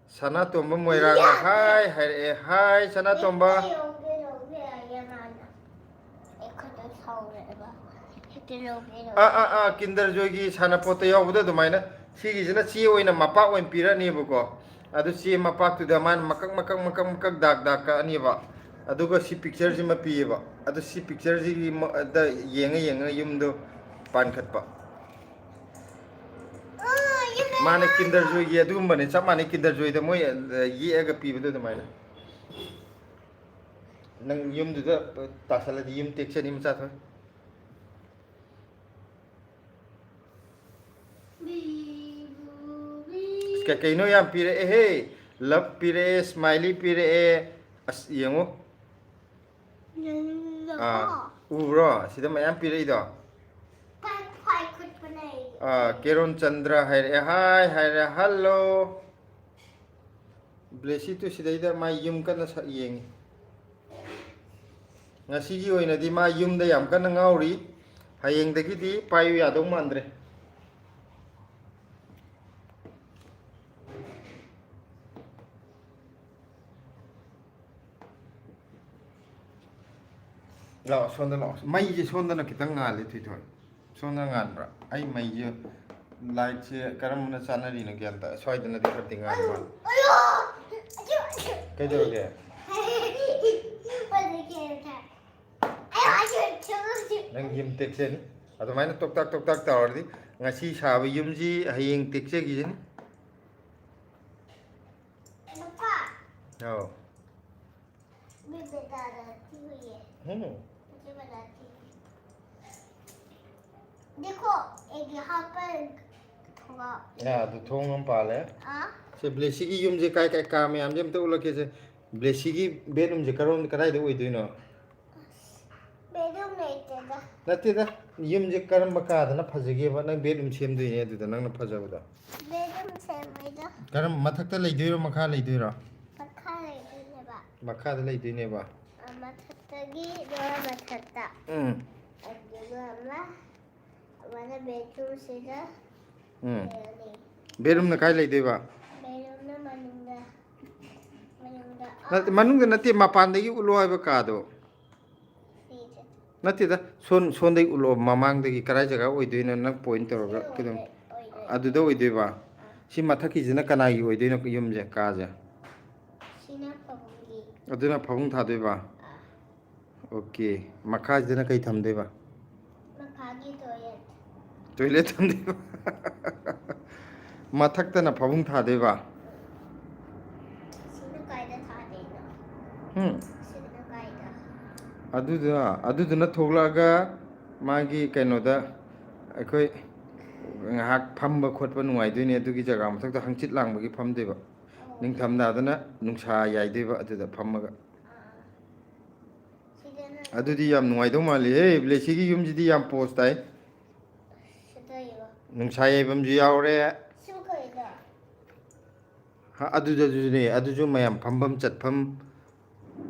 ꯁꯅꯥꯇꯣꯝꯕ ꯃꯣꯏꯔꯥꯡꯅ ꯌꯥꯗꯦ꯫ ꯍꯥꯏ ꯍꯥꯏꯔꯛꯑꯦ꯫ ꯍꯥꯏ, ꯁꯅꯥꯇꯣꯝꯕ꯫ ꯑꯩ ꯂꯧꯒꯦ, ꯂꯧꯒꯦ ꯍꯥꯏꯌꯦ ꯃꯥꯅ꯫ ꯑꯩ ꯈꯨꯠꯇ ꯁꯥꯎꯔꯛꯑꯦꯕ꯫ ꯍꯦꯛꯇ ꯂꯧꯒꯦ, ꯂꯧꯒꯦ꯫ ꯑꯥ, ꯑꯥ, ꯑꯥ, ꯀꯤꯟꯗꯔ ꯖꯣꯏꯒꯤ ꯁꯥꯟꯅꯄꯣꯠꯇ ꯌꯥꯎꯕꯗꯣ ꯑꯗꯨꯃꯥꯏꯅ꯫ ꯁꯤꯒꯤꯁꯤꯅ ꯆꯦ ꯑꯣꯏꯅ ꯃꯄꯥꯛ ꯑꯣꯏꯅ ꯄꯤꯔꯛꯑꯅꯦꯕꯀꯣ꯫ ꯑꯗꯨ ꯆꯦ ꯃꯄꯥꯛꯇꯨꯗ ꯃꯥꯅ ꯃꯀꯛ, ꯃꯀꯛ, ꯃꯀꯛ, ꯃꯀꯛ ꯗꯥꯛ, ꯗꯥꯛ ꯀꯛꯑꯅꯦꯕ꯫ ꯑꯗꯨꯒ ꯁꯤ ꯄꯤꯛꯆꯔꯁꯤꯃ ꯄꯤꯌꯦꯕ꯫ ꯑꯗꯨ ꯁꯤ ꯄꯤꯛꯆꯔꯁꯤꯒꯤ ꯃ-, ꯗ ꯌꯦꯡꯉ, ꯌꯦꯡꯉ ꯌꯨꯝꯗꯣ ꯄꯥꯟꯈꯠꯄ꯫ ꯃꯥꯅ ꯀꯤꯟꯗꯔ ꯖꯣꯏꯒꯤ ꯑꯗꯨꯒꯨꯝꯕꯅꯦ, ꯆꯞ ꯃꯥꯟꯅꯩ ꯀꯤꯟꯗꯔ ꯖꯣꯏꯗ ꯃꯣꯏ, ꯑ, ꯌꯦꯛꯑꯒ ꯄꯤꯕꯗꯣ ꯑꯗꯨꯃꯥꯏꯅ꯫ ꯅꯪ ꯌꯨꯝꯗꯨꯗ ꯇꯥꯁꯜꯂꯗꯤ ꯌꯨꯝ ꯇꯦꯛꯆꯅꯤ, ꯃꯆꯥ ꯊꯣꯏ꯫ ꯑꯁ, ꯀꯩ ꯀꯩꯅꯣ ꯌꯥꯝ ꯄꯤꯔꯛꯑꯦꯍꯦ꯫ ꯂꯞ ꯄꯤꯔꯛꯑꯦ, ꯁ꯭ꯃꯥꯏꯂꯤ ꯄꯤꯔꯛꯑꯦ꯫ ꯑꯁ, ꯌꯦꯡꯉꯣ꯫ ꯑꯥ, ꯎꯕ꯭ꯔꯣ? ꯁꯤꯗ ꯃꯌꯥꯝ ꯄꯤꯔꯛꯏꯗꯣ꯫ ꯑꯥ, ꯀꯦꯔꯣꯟ ꯆꯟꯗ꯭ꯔ ꯍꯥꯏꯔꯛꯑꯦ꯫ ꯍꯥꯏ ꯍꯥꯏꯔꯦ꯫ ꯍꯜꯂꯣ꯫ ꯕ꯭ꯂꯦꯁꯤꯗꯨ ꯁꯤꯗꯩꯗ ꯃꯥꯏ ꯌꯨꯝ ꯀꯟꯅ ꯁꯛ ꯌꯦꯡꯉꯤ꯫ ꯉꯁꯤꯒꯤ ꯑꯣꯏꯅꯗꯤ ꯃꯥ ꯌꯨꯝꯗ ꯌꯥꯝ ꯀꯟꯅ ꯉꯥꯎꯔꯤ꯫ ꯍꯌꯦꯡꯗꯒꯤꯗꯤ ꯄꯥꯏꯌꯨ ꯌꯥꯗꯧ ꯃꯥꯟꯗ꯭ꯔꯦ꯫ ꯂꯥꯛꯑꯣ, ꯁꯣꯝꯗ ꯂꯥꯛꯑꯣ꯫ ꯃꯩꯁꯦ ꯁꯣꯝꯗꯅ ꯈꯤꯇꯪ ꯉꯥꯜꯂꯦ, ꯊꯣꯏꯊꯣꯏ꯫ ꯁꯣꯝꯗ ꯉꯥꯟꯕ꯭ꯔꯥ? ꯑꯩ ꯃꯩꯁꯦ, ꯂꯥꯏꯠꯁꯦ ꯀꯔꯝꯕꯅ ꯆꯥꯟꯅꯔꯤꯅꯣ ꯒ꯭ꯌꯥꯟ ꯇꯥ-, ꯁ꯭ꯋꯥꯏꯗꯅꯗꯤ ꯈꯔꯗꯤ ꯉꯥꯟꯕ ꯃꯥꯜꯂꯦ꯫ ꯀꯩꯗꯧꯔꯒꯦ? ꯅꯪ ꯌꯨꯝ ꯇꯦꯛꯆꯅꯤ꯫ ꯑꯗꯨꯃꯥꯏꯅ ꯇꯣꯛꯇꯥꯛ ꯇꯣꯛꯇꯥꯛ ꯇꯧꯔꯗꯤ ꯉꯁꯤ ꯁꯥꯕ ꯌꯨꯝꯁꯤ ꯍꯌꯦꯡ ꯇꯦꯛꯆꯈꯤꯁꯅꯤ꯫ ꯑꯧ꯫ भी बेटा रहती हुई है। ꯎꯝ꯫ मुझे बनाती है। देखो, एक यहाँ पर थोड़ा। ꯑꯥ, ꯑꯗꯨ ꯊꯣꯡ ꯑꯃ ꯄꯥꯜꯂꯦ꯫ हाँ। ꯁꯦ, ꯕ꯭ꯂꯦꯁꯤꯒꯤ ꯌꯨꯝꯁꯦ ꯀꯥꯏ ꯀꯥꯏ, ꯀꯥ ꯃꯌꯥꯝꯁꯦ ꯑꯝꯇ ꯎꯠꯂꯛꯀꯦꯁꯦ꯫ ꯕ꯭ꯂꯦꯁꯤꯒꯤ ꯕꯦꯗꯔꯨꯝꯁꯦ ꯀꯔꯣꯝ ꯀꯗꯥꯏꯗ ꯑꯣꯏꯗꯣꯏꯅꯣ? बेडरूम नहीं तेरा। ꯅꯠꯇꯦꯗ, ꯌꯨꯝꯁꯦ ꯀꯔꯝꯕ ꯀꯥꯗꯅ ꯐꯖꯒꯦꯕ? ꯅꯪ ꯕꯦꯗꯔꯨꯝ ꯁꯦꯝꯗꯣꯏꯅꯦ ꯑꯗꯨꯗ, ꯅꯪꯅ ꯐꯖꯕꯗꯣ꯫ बेडरूम सेम है ना? ꯀꯔꯝ, ꯃꯊꯛꯇ ꯂꯩꯗꯣꯏꯔꯣ, ꯃꯈꯥ ꯂꯩꯗꯣꯏꯔꯣ? ꯃꯈꯥ ꯂꯩꯗꯣꯏꯅꯦꯕ꯫ ꯃꯈꯥꯗ ꯂꯩꯗꯣꯏꯅꯦꯕ꯫ ꯑ, ꯃꯊꯛꯇꯒꯤ ꯗꯣꯔ ꯃꯊꯛꯇ꯫ ꯎꯝ꯫ ꯑꯗꯨꯒ ꯑꯃ, ꯑꯃꯅ ꯕꯦꯗꯔꯨꯝꯁꯤꯗ ꯎꯝ꯫ ꯂꯩꯔꯅꯤ꯫ ꯕꯦꯗꯔꯨꯝꯅ ꯀꯥꯏ ꯂꯩꯗꯣꯏꯕ? ꯕꯦꯗꯔꯨꯝꯅ ꯃꯅꯨꯡꯗ, ꯃꯅꯨꯡꯗ꯫ ꯅꯠꯇꯦ, ꯃꯅꯨꯡꯗ ꯅꯠꯇꯦ, ꯃꯄꯥꯟꯗꯒꯤ ꯎꯠꯂꯣ ꯍꯥꯏꯕ ꯀꯥꯗꯣ꯫ ꯁꯤꯁꯦ꯫ ꯅꯠꯇꯦꯗ, ꯁꯣꯟ, ꯁꯣꯟꯗꯒꯤ ꯎꯠꯂꯣ, ꯃꯃꯥꯡꯗꯒꯤ ꯀꯔꯥꯏ ꯖꯒꯥ ꯑꯣꯏꯗꯣꯏꯅꯣ ꯅꯪ ꯄꯣꯏꯟ ꯇꯧꯔꯒ ꯁꯤ ꯈꯨꯗꯝ꯫ ꯑꯣꯏꯗꯣꯏ-, ꯑꯣꯏꯗꯣꯏ꯫ ꯑꯗꯨꯗ ꯑꯣꯏꯗꯣꯏꯕ꯫ ꯑꯥ꯫ ꯁꯤ ꯃꯊꯛꯀꯤꯁꯤꯅ ꯀꯅꯥꯒꯤ ꯑꯣꯏꯗꯣꯏꯅꯣ ꯌꯨꯝꯁꯦ, ꯀꯥꯁꯦ? ꯁꯤꯅ ꯐꯃꯨꯡꯒꯤ꯫ ꯑꯗꯨꯅ ꯐꯃꯨꯡ ꯊꯥꯗꯣꯏꯕ꯫ ꯑꯥ꯫ ꯑꯣꯀꯦ꯫ ꯃꯈꯥꯁꯤꯗꯅ ꯀꯩ ꯊꯝꯗꯣꯏꯕ? ꯃꯈꯥꯒꯤ ꯇꯣꯏꯂꯦꯠ꯫ ꯇꯣꯏꯂꯦꯠ ꯊꯝꯗꯣꯏꯕ꯫ ꯃꯊꯛꯇꯅ ꯐꯃꯨꯡ ꯊꯥꯗꯣꯏꯕ꯫ ꯁꯤꯅ ꯀꯥꯏꯗ ꯊꯥꯗꯣꯏꯅꯣ? ꯎꯝ꯫ ꯁꯤꯅ ꯀꯥꯏꯗ? ꯑꯗꯨꯗ, ꯑꯗꯨꯗꯨꯅ ꯊꯣꯛꯂꯛꯑꯒ ꯃꯥꯒꯤ ꯀꯩꯅꯣꯗ ꯑꯩꯈꯣꯏ ꯉꯥꯏꯍꯥꯛ ꯐꯝꯕ ꯈꯣꯠꯄ ꯅꯨꯡꯉꯥꯏꯗꯣꯏꯅꯦ꯫ ꯑꯗꯨꯒꯤ ꯖꯒꯥ ꯃꯊꯛꯇ ꯍꯪꯆꯤꯠ ꯂꯥꯡꯕꯒꯤ ꯐꯝꯗꯣꯏꯕ꯫ ꯑꯣ꯫ ꯅꯤꯡꯊꯝꯊꯥꯗꯅ ꯅꯨꯡꯁꯥ ꯌꯥꯏꯗꯣꯏꯕ ꯑꯗꯨꯗ ꯐꯝꯃꯒ꯫ ꯑꯥ꯫ ꯁꯤꯗꯅ ꯑꯗꯨꯗꯤ ꯌꯥꯝ ꯅꯨꯡꯉꯥꯏꯗꯧ ꯃꯥꯜꯂꯤꯍꯦ꯫ ꯕ꯭ꯂꯦꯁꯤꯒꯤ ꯌꯨꯝꯁꯤꯗꯤ ꯌꯥꯝ ꯄꯣꯁ ꯇꯥꯏ꯫ ꯁꯤꯗ ꯌꯦꯡꯉꯣ꯫ ꯅꯨꯡꯁꯥ ꯌꯥꯏꯐꯝꯁꯨ ꯌꯥꯎꯔꯦ꯫ ꯁꯤꯕꯨ ꯀꯩꯅꯣ? ꯍꯥ, ꯑꯗꯨꯗꯁꯨꯅꯦ, ꯑꯗꯨꯁꯨ ꯃꯌꯥꯝ ꯐꯝꯐꯝ ꯆꯠꯐꯝ,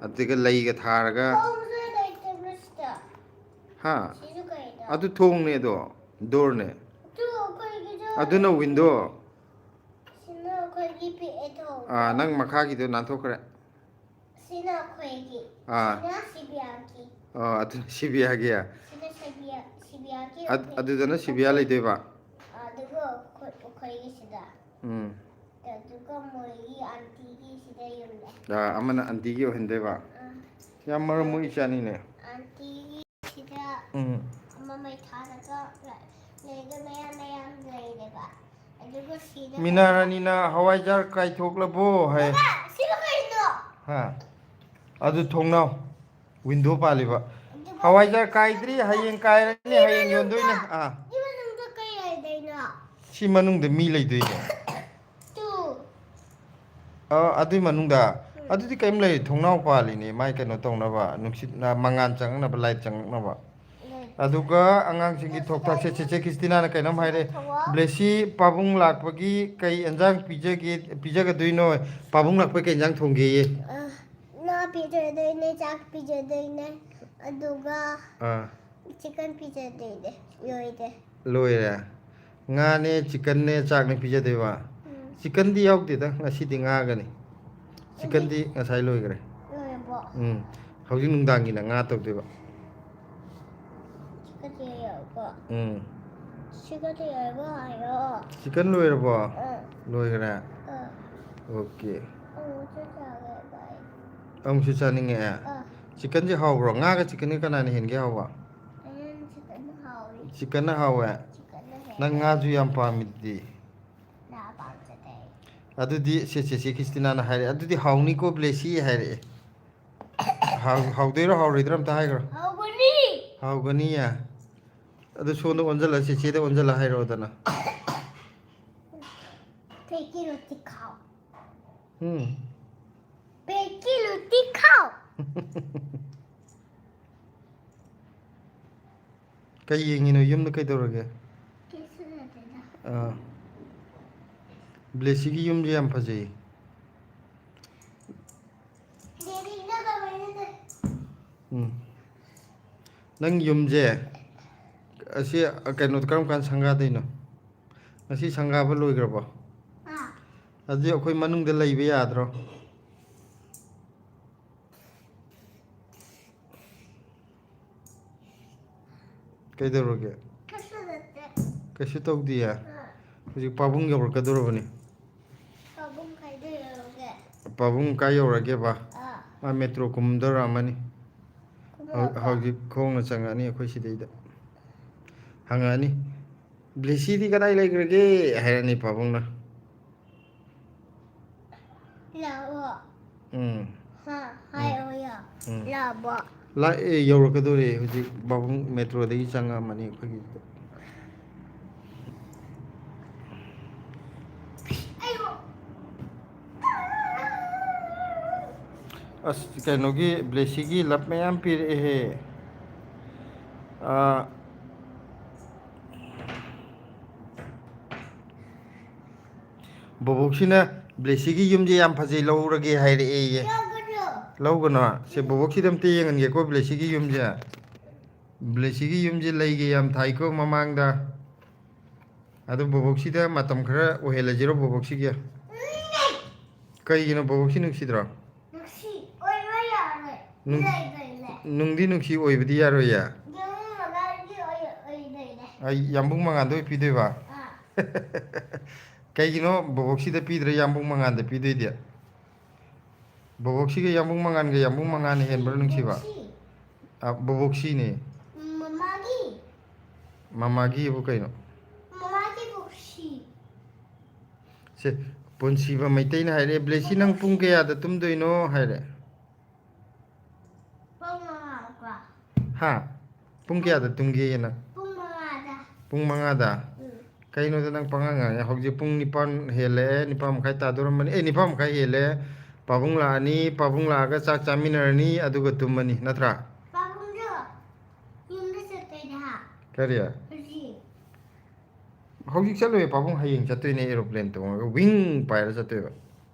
ꯑꯗꯨꯒ ꯂꯩꯒ ꯊꯥꯔꯒ꯫ ꯊꯣꯡꯁꯨ ꯂꯩꯇꯕ꯭ꯔꯣ ꯁꯤꯗ? ꯍꯥ? ꯁꯤꯁꯨ ꯀꯩꯅꯣ? ꯑꯗꯨ ꯊꯣꯡꯅꯦ ꯑꯗꯣ, ꯗꯣꯔꯅꯦ꯫ ꯑꯗꯨ ꯑꯩꯈꯣꯏꯒꯤꯁꯨ ꯑꯗꯨꯅ ꯋꯤꯟꯗꯣ꯫ ꯁꯤꯅ ꯑꯩꯈꯣꯏꯒꯤ ꯄꯤꯛꯑꯦ ꯊꯣꯡ꯫ ꯑꯥ, ꯅꯪ ꯃꯈꯥꯒꯤꯗꯣ ꯅꯥꯟꯊꯣꯛꯈ꯭ꯔꯦ꯫ ꯁꯤꯅ ꯑꯩꯈꯣꯏꯒꯤ꯫ ꯑꯥ꯫ ꯁꯤꯅ ꯁꯤꯕꯤꯌꯥꯒꯤ꯫ ꯑꯥ, ꯑꯗꯨꯅ ꯁꯤꯕꯤꯌꯥꯒꯤ꯫ ꯁꯤꯅ ꯁꯤꯕꯤꯌꯥ-, ꯁꯤꯕꯤꯌꯥꯒꯤ ꯑꯗ-, ꯑꯩꯈꯣꯏ-, ꯑꯗꯨꯗꯅ ꯁꯤꯕꯤꯌꯥ ꯂꯩꯗꯣꯏꯕ꯫ ꯑꯗꯨꯒ ꯑꯩꯈꯣꯏ-, ꯑꯩꯈꯣꯏꯒꯤ ꯁꯤꯗ꯫ ꯎꯝ꯫ ꯑꯗꯨꯒ ꯃꯣꯏꯒꯤ ꯑꯟꯇꯤꯒꯤ ꯁꯤꯗ ꯌꯨꯝꯗ꯫ ꯑꯥ, ꯑꯃꯅ ꯑꯟꯇꯤꯒꯤ ꯑꯣꯏꯍꯟꯗꯣꯏꯕ꯫ ꯑꯥ꯫ ꯌꯥꯝ ꯃꯔꯝ ꯃꯣꯛꯏ ꯏꯆꯥꯅꯤꯅꯦ꯫ ꯑꯟꯇꯤꯒꯤ ꯁꯤꯗ ꯎꯝ꯫ ꯑꯃ ꯃꯩ ꯊꯥꯔꯒ ꯂꯩꯒ ꯃꯌꯥꯝ ꯃꯌꯥꯝ ꯂꯩꯔꯦꯕ꯫ ꯑꯗꯨꯒ ꯁꯤꯗ ꯃꯤꯅꯥ ꯔꯥꯅꯤꯅ ꯍꯋꯥꯏꯖꯥꯔ ꯀꯥꯏꯊꯣꯛꯂꯕꯣ ꯍꯥꯏ꯫ ꯕꯕꯥ, ꯁꯤꯕꯨ ꯀꯩꯅꯣ? ꯍꯥ? ꯑꯗꯨ ꯊꯣꯡꯅꯥꯎ, ꯋꯤꯟꯗꯣ ꯄꯥꯜꯂꯤꯕ꯫ ꯍꯋꯥꯏꯖꯥꯔ ꯀꯥꯏꯗ꯭ꯔꯤ, ꯍꯌꯦꯡ ꯀꯥꯏꯔꯅꯤ, ꯍꯌꯦꯡ ꯌꯣꯟꯗꯣꯏꯅꯦ꯫ ꯑꯥ꯫ ꯁꯤ ꯃꯅꯨꯡꯗ ꯀꯩ ꯂꯩꯗꯣꯏꯅꯣ? ꯁꯤ ꯃꯅꯨꯡꯗ ꯃꯤ ꯂꯩꯗꯣꯏꯅꯦ꯫ ꯇꯨ꯫ ꯑ, ꯑꯗꯨꯏ ꯃꯅꯨꯡꯗ? ꯎꯝ꯫ ꯑꯗꯨꯗꯤ ꯀꯩꯝ ꯂꯩ, ꯊꯣꯡꯅꯥꯎ ꯄꯥꯜꯂꯤꯅꯦ, ꯃꯥꯏ ꯀꯩꯅꯣ ꯇꯧꯅꯕ, ꯅꯨꯡꯁꯤꯠꯅ ꯃꯉꯥꯜ ꯆꯪꯉꯛꯅꯕ, ꯂꯥꯏꯠ ꯆꯪꯉꯛꯅꯕ꯫ ꯎꯝ꯫ ꯑꯗꯨꯒ ꯑꯉꯥꯡꯁꯤꯡꯒꯤ ꯊꯣꯛ ꯊꯥꯛꯁꯦ꯫ ꯆꯦꯆꯦ ꯈ꯭ꯔꯤꯁꯇꯤꯅꯥꯅ ꯀꯩꯅꯣꯝ ꯍꯥꯏꯔꯦ, ꯊꯣꯛꯂꯛꯑꯣ꯫ "ꯕ꯭ꯂꯦꯁꯤ ꯄꯥꯕꯨꯡ ꯂꯥꯛꯄꯒꯤ ꯀꯩ ꯑꯦꯟꯖꯥꯡ ꯄꯤꯖꯒꯦ, ꯄꯤꯖꯒꯗꯣꯏꯅꯣ? ꯄꯥꯕꯨꯡ ꯂꯥꯛꯄꯒꯤ ꯀꯩ ꯑꯦꯟꯖꯥꯡ ꯊꯣꯡꯒꯦꯌꯦ?" ꯑ, ꯉꯥ ꯄꯤꯖꯗꯣꯏꯅꯦ, ꯆꯥꯛ ꯄꯤꯖꯗꯣꯏꯅꯦ, ꯑꯗꯨꯒ ꯑꯥ꯫ ꯆꯤꯛꯀꯟ ꯄꯤꯖꯗꯣꯏꯅꯦ꯫ ꯂꯣꯏꯔꯦ꯫ ꯂꯣꯏꯔꯦ꯫ ꯉꯥꯅꯦ, ꯆꯤꯛꯀꯟꯅꯦ, ꯆꯥꯛꯅꯦ ꯄꯤꯖꯗꯣꯏꯕ꯫ ꯎꯝ꯫ ꯆꯤꯛꯀꯟꯗꯤ ꯌꯥꯎꯗꯦꯗ, ꯉꯁꯤꯗꯤ ꯉꯥꯒꯅꯤ꯫ ꯆꯤꯛꯀꯟꯗꯤ ꯉꯁꯥꯏ ꯂꯣꯏꯈ꯭ꯔꯦ꯫ ꯂꯣꯏꯔꯕꯣ? ꯎꯝ꯫ ꯍꯧꯖꯤꯛ ꯅꯨꯡꯗꯥꯡꯒꯤꯅ ꯉꯥ ꯇꯧꯗꯣꯏꯕ꯫ ꯆꯤꯛꯀꯟꯗꯤ ꯂꯣꯏꯔꯕꯣ? ꯎꯝ꯫ ꯆꯤꯛꯀꯟꯗꯤ ꯂꯣꯏꯔꯕꯣ ꯍꯥꯏꯌꯣ꯫ ꯆꯤꯛꯀꯟ ꯂꯣꯏꯔꯕꯣ? ꯑꯥ꯫ ꯂꯣꯏꯈ꯭ꯔꯦ? ꯑꯥ꯫ ꯑꯣꯀꯦ꯫ ꯑꯃꯨꯛꯁꯨ ꯆꯥꯒꯦ ꯚꯥꯏ꯫ ꯑꯃꯨꯛꯁꯨ ꯆꯥꯅꯤꯡꯉꯛꯑꯦ? ꯑꯥ꯫ ꯆꯤꯛꯀꯟꯁꯦ ꯍꯥꯎꯕ꯭ꯔꯣ? ꯉꯥꯒ ꯆꯤꯛꯀꯟꯒ ꯀꯅꯥꯅ ꯍꯦꯟꯒꯦ ꯍꯥꯎꯕ? ꯑꯩꯅ ꯆꯤꯛꯀꯟꯅ ꯍꯥꯎꯏ꯫ ꯆꯤꯛꯀꯟꯅ ꯍꯥꯎꯋꯦ? ꯆꯤꯛꯀꯟꯅ ꯍꯦꯜꯂꯦ꯫ ꯅꯪ ꯉꯥꯁꯨ ꯌꯥꯝ ꯄꯥꯝꯃꯤꯗꯨꯗꯤ꯫ ꯉꯥ ꯄꯥꯝꯖꯗꯦ꯫ ꯑꯗꯨꯗꯤ ꯁꯦ, ꯆꯦꯆꯦ ꯈ꯭ꯔꯤꯁꯇꯤꯅꯥꯅ ꯍꯥꯏꯔꯛꯑꯦ, "ꯑꯗꯨꯗꯤ ꯍꯥꯎꯅꯤꯀꯣ ꯕ꯭ꯂꯦꯁꯤ" ꯍꯥꯏꯔꯛꯑꯦ꯫ ꯍꯥꯎ-, ꯍꯥꯎꯗꯣꯏꯔꯣ ꯍꯥꯎꯔꯣꯏꯗ꯭ꯔꯣ ꯑꯝꯇ ꯍꯥꯏꯈ꯭ꯔꯣ꯫ ꯍꯥꯎꯒꯅꯤ꯫ ꯍꯥꯎꯒꯅꯤꯌꯦ? ꯑꯗꯨ ꯁꯣꯝꯗ ꯑꯣꯟꯁꯤꯜꯂ, ꯆꯦꯆꯦꯗ ꯑꯣꯟꯁꯤꯜꯂ ꯍꯥꯏꯔꯛꯑꯣꯗꯅ꯫ ꯄꯦꯀꯤ ꯔꯣꯇꯤ ꯈꯥꯎ꯫ ꯎꯝ꯫ ꯄꯦꯀꯤ ꯔꯣꯇꯤ ꯈꯥꯎ꯫ ꯀꯩ ꯌꯦꯡꯉꯤꯅꯣ? ꯌꯨꯝꯗ ꯀꯩꯗꯧꯔꯒꯦ? ꯀꯩꯁꯨ ꯅꯠꯇꯦꯗ꯫ ꯑꯥ꯫ ꯕ꯭ꯂꯦꯁꯤꯒꯤ ꯌꯨꯝꯁꯦ ꯌꯥꯝ ꯐꯖꯩꯌꯦ꯫ ꯗꯦꯗꯤꯅ ꯀꯃꯥꯏꯅ ꯇꯧ- ꯎꯝ꯫ ꯅꯪ ꯌꯨꯝꯁꯦ ꯑꯁꯤ ꯀꯩꯅꯣ ꯀꯔꯝ ꯀꯥꯟꯗ ꯁꯪꯒꯥꯗꯣꯏꯅꯣ? ꯉꯁꯤ ꯁꯪꯒꯥꯕ ꯂꯣꯏꯈ꯭ꯔꯕꯣ? ꯑꯥ꯫ ꯑꯗꯨꯗꯤ ꯑꯩꯈꯣꯏ ꯃꯅꯨꯡꯗ ꯂꯩꯕ ꯌꯥꯗ꯭ꯔꯣ? ꯀꯩꯗꯧꯔꯒꯦ? ꯀꯩꯁꯨ ꯅꯠꯇꯦ꯫ ꯀꯩꯁꯨ ꯇꯧꯗꯤꯌꯦ? ꯑꯥ꯫ ꯍꯧꯖꯤꯛ ꯄꯥꯕꯨꯡ ꯌꯧꯔꯛꯀꯗꯧꯔꯕꯅꯤ꯫ ꯄꯥꯕꯨꯡ ꯀꯥꯏꯗ ꯌꯧꯔꯒꯦ? ꯄꯥꯕꯨꯡ ꯀꯥꯏ ꯌꯧꯔꯒꯦꯕ? ꯑꯥ꯫ ꯃꯥ ꯃꯦꯇ꯭ꯔꯣ ꯀꯨꯝꯗꯧꯔꯛꯑꯃꯅꯤ꯫ ꯀꯨꯝꯃꯛꯑꯕꯣ? ꯍꯧ-, ꯍꯧꯖꯤꯛ ꯈꯣꯡꯅ ꯆꯪꯉꯛꯑꯅꯤ ꯑꯩꯈꯣꯏ ꯁꯤꯗꯩꯗ꯫ ꯍꯪꯉꯛꯑꯅꯤ, "ꯕ꯭ꯂꯦꯁꯤꯗꯤ ꯀꯗꯥꯏ ꯂꯩꯈ꯭ꯔꯒꯦ?" ꯍꯥꯏꯔꯛꯑꯅꯤ ꯄꯥꯕꯨꯡꯅ꯫ ꯂꯥꯛꯑꯣ꯫ ꯎꯝ꯫ ꯍꯥ, ꯍꯥꯏ ꯑꯣꯌꯥ꯫ ꯎꯝ꯫ ꯂꯥꯕ꯫ ꯂꯥꯛꯑꯦ, ꯌꯧꯔꯛꯀꯗꯧꯔꯦ꯫ ꯍꯧꯖꯤꯛ ꯕꯥꯕꯨꯡ ꯃꯦꯇ꯭ꯔꯣꯗꯒꯤ ꯆꯪꯉꯛꯑꯃꯅꯤ ꯑꯩꯈꯣꯏꯒꯤꯗ꯫ ꯑꯁ, ꯀꯩꯅꯣꯒꯤ ꯕ꯭ꯂꯦꯁꯤꯒꯤ ꯂꯞ ꯃꯌꯥꯝ ꯄꯤꯔꯛꯑꯦꯍꯦ꯫ ꯑꯥ, ꯕꯣꯕꯣꯛꯁꯤꯅ ꯕ꯭ꯂꯦꯁꯤꯒꯤ ꯌꯨꯝꯁꯦ ꯌꯥꯝ ꯐꯖꯩ, ꯂꯧꯔꯒꯦ ꯍꯥꯏꯔꯛꯑꯦꯌꯦ꯫ ꯌꯥꯒꯗ꯭ꯔꯣ? ꯂꯧꯒꯅꯣ꯫ ꯁꯦ, ꯕꯣꯕꯣꯛꯁꯤꯗ ꯑꯝꯇ ꯌꯦꯡꯍꯟꯒꯦꯀꯣ, ꯕ꯭ꯂꯦꯁꯤꯒꯤ ꯌꯨꯝꯁꯦ꯫ ꯕ꯭ꯂꯦꯁꯤꯒꯤ ꯌꯨꯝꯁꯦ ꯂꯩꯒ ꯌꯥꯝ ꯊꯥꯏꯀꯣ ꯃꯃꯥꯡꯗ꯫ ꯑꯗꯨ ꯕꯣꯕꯣꯛꯁꯤꯗ ꯃꯇꯝ ꯈꯔ ꯑꯣꯏꯍꯜꯂꯁꯤꯔꯣ ꯕꯣꯕꯣꯛꯁꯤꯒꯤ? ꯀꯩꯒꯤꯅꯣ, ꯕꯣꯕꯣꯛꯁꯤ ꯅꯨꯡꯁꯤꯗ꯭ꯔꯣ? ꯅꯨꯡꯁꯤ ꯑꯣꯏꯕ ꯌꯥꯔꯣꯏ꯫ ꯅꯨꯡ- ꯂꯩꯕꯩꯅꯦ꯫ ꯅꯨꯡꯗꯤ ꯅꯨꯡꯁꯤ, ꯑꯣꯏꯕꯗꯤ ꯌꯥꯔꯣꯏꯌꯦ꯫ ꯌꯨꯝ ꯃꯉꯥꯜꯒꯤ ꯑꯣꯏ-, ꯑꯣꯏꯗꯣꯏꯅꯦ꯫ ꯑꯩ ꯌꯥꯝꯕꯨꯡ ꯃꯉꯥꯟꯗ ꯑꯣꯏ ꯄꯤꯗꯣꯏꯕ? ꯑꯥ꯫ ꯀꯩꯒꯤꯅꯣ ꯕꯣꯕꯣꯛꯁꯤꯗ ꯄꯤꯗ꯭ꯔꯦ ꯌꯥꯝꯕꯨꯡ ꯃꯉꯥꯟꯗ ꯄꯤꯗꯣꯏꯗꯤ? ꯕꯣꯕꯣꯛꯁꯤꯒ ꯌꯥꯝꯕꯨꯡ ꯃꯉꯥꯟꯒ, ꯌꯥꯝꯕꯨꯡ ꯃꯉꯥꯟꯅ ꯍꯦꯟꯕ꯭ꯔꯣ ꯅꯨꯡꯁꯤꯕ? ꯕꯣꯕꯣꯛꯁꯤ꯫ ꯑ, ꯕꯣꯕꯣꯛꯁꯤꯅꯦ꯫ ꯃꯃꯥꯒꯤ꯫ ꯃꯃꯥꯒꯤꯕꯨ ꯀꯩꯅꯣ? ꯃꯃꯥꯒꯤ ꯕꯣꯕꯣꯛꯁꯤ꯫ ꯁꯦ, ꯄꯨꯟꯁꯤꯕ ꯃꯩꯇꯩꯅ ꯍꯥꯏꯔꯦ, "ꯕ꯭ꯂꯦꯁꯤ, ꯅꯪ ꯄꯨꯡ ꯀꯌꯥꯗ ꯇꯨꯝꯗꯣꯏꯅꯣ?" ꯍꯥꯏꯔꯦ꯫ ꯄꯨꯡ ꯃꯉꯥ ꯀꯣ꯫ ꯍꯥ? ꯄꯨꯡ ꯀꯌꯥꯗ ꯇꯨꯝꯒꯦꯌꯦ ꯅꯪ? ꯄꯨꯡ ꯃꯉꯥꯗ꯫ ꯄꯨꯡ ꯃꯉꯥꯗ? ꯎꯝ꯫ ꯀꯩꯅꯣꯗ ꯅꯪ ꯄꯉꯥꯡ ꯉꯥꯡꯉꯦ? ꯍꯧꯖꯤꯛ ꯄꯨꯡ ꯅꯤꯄꯥꯟ ꯍꯦꯜꯂꯦ, ꯅꯤꯄꯥꯟ ꯃꯈꯥꯏ ꯇꯥꯗꯣꯔꯝꯕꯅꯤ꯫ ꯑꯦ, ꯅꯤꯄꯥꯟ ꯃꯈꯥꯏ ꯍꯦꯜꯂꯦ꯫ ꯄꯥꯕꯨꯡ ꯂꯥꯛꯑꯅꯤ, ꯄꯥꯕꯨꯡ ꯂꯥꯛꯑꯒ ꯆꯥꯛ ꯆꯥꯃꯤꯟꯅꯔꯅꯤ, ꯑꯗꯨꯒ ꯇꯨꯝꯃꯅꯤ, ꯅꯠꯇ꯭ꯔꯥ? ꯄꯥꯕꯨꯡꯗꯣ ꯌꯨꯝꯗ ꯆꯠꯇꯣꯏꯅꯦ ꯍꯥ? ꯀꯔꯤ? ꯍꯧꯖꯤꯛ꯫ ꯍꯧꯖꯤꯛ ꯆꯠꯂꯣꯏ ꯄꯥꯕꯨꯡ, ꯍꯌꯦꯡ ꯆꯠꯇꯣꯏꯅꯦ, aeroplane ꯇꯣꯡꯉꯒ ꯋꯤꯡ ꯄꯥꯏꯔ ꯆꯠꯇꯣꯏꯕ꯫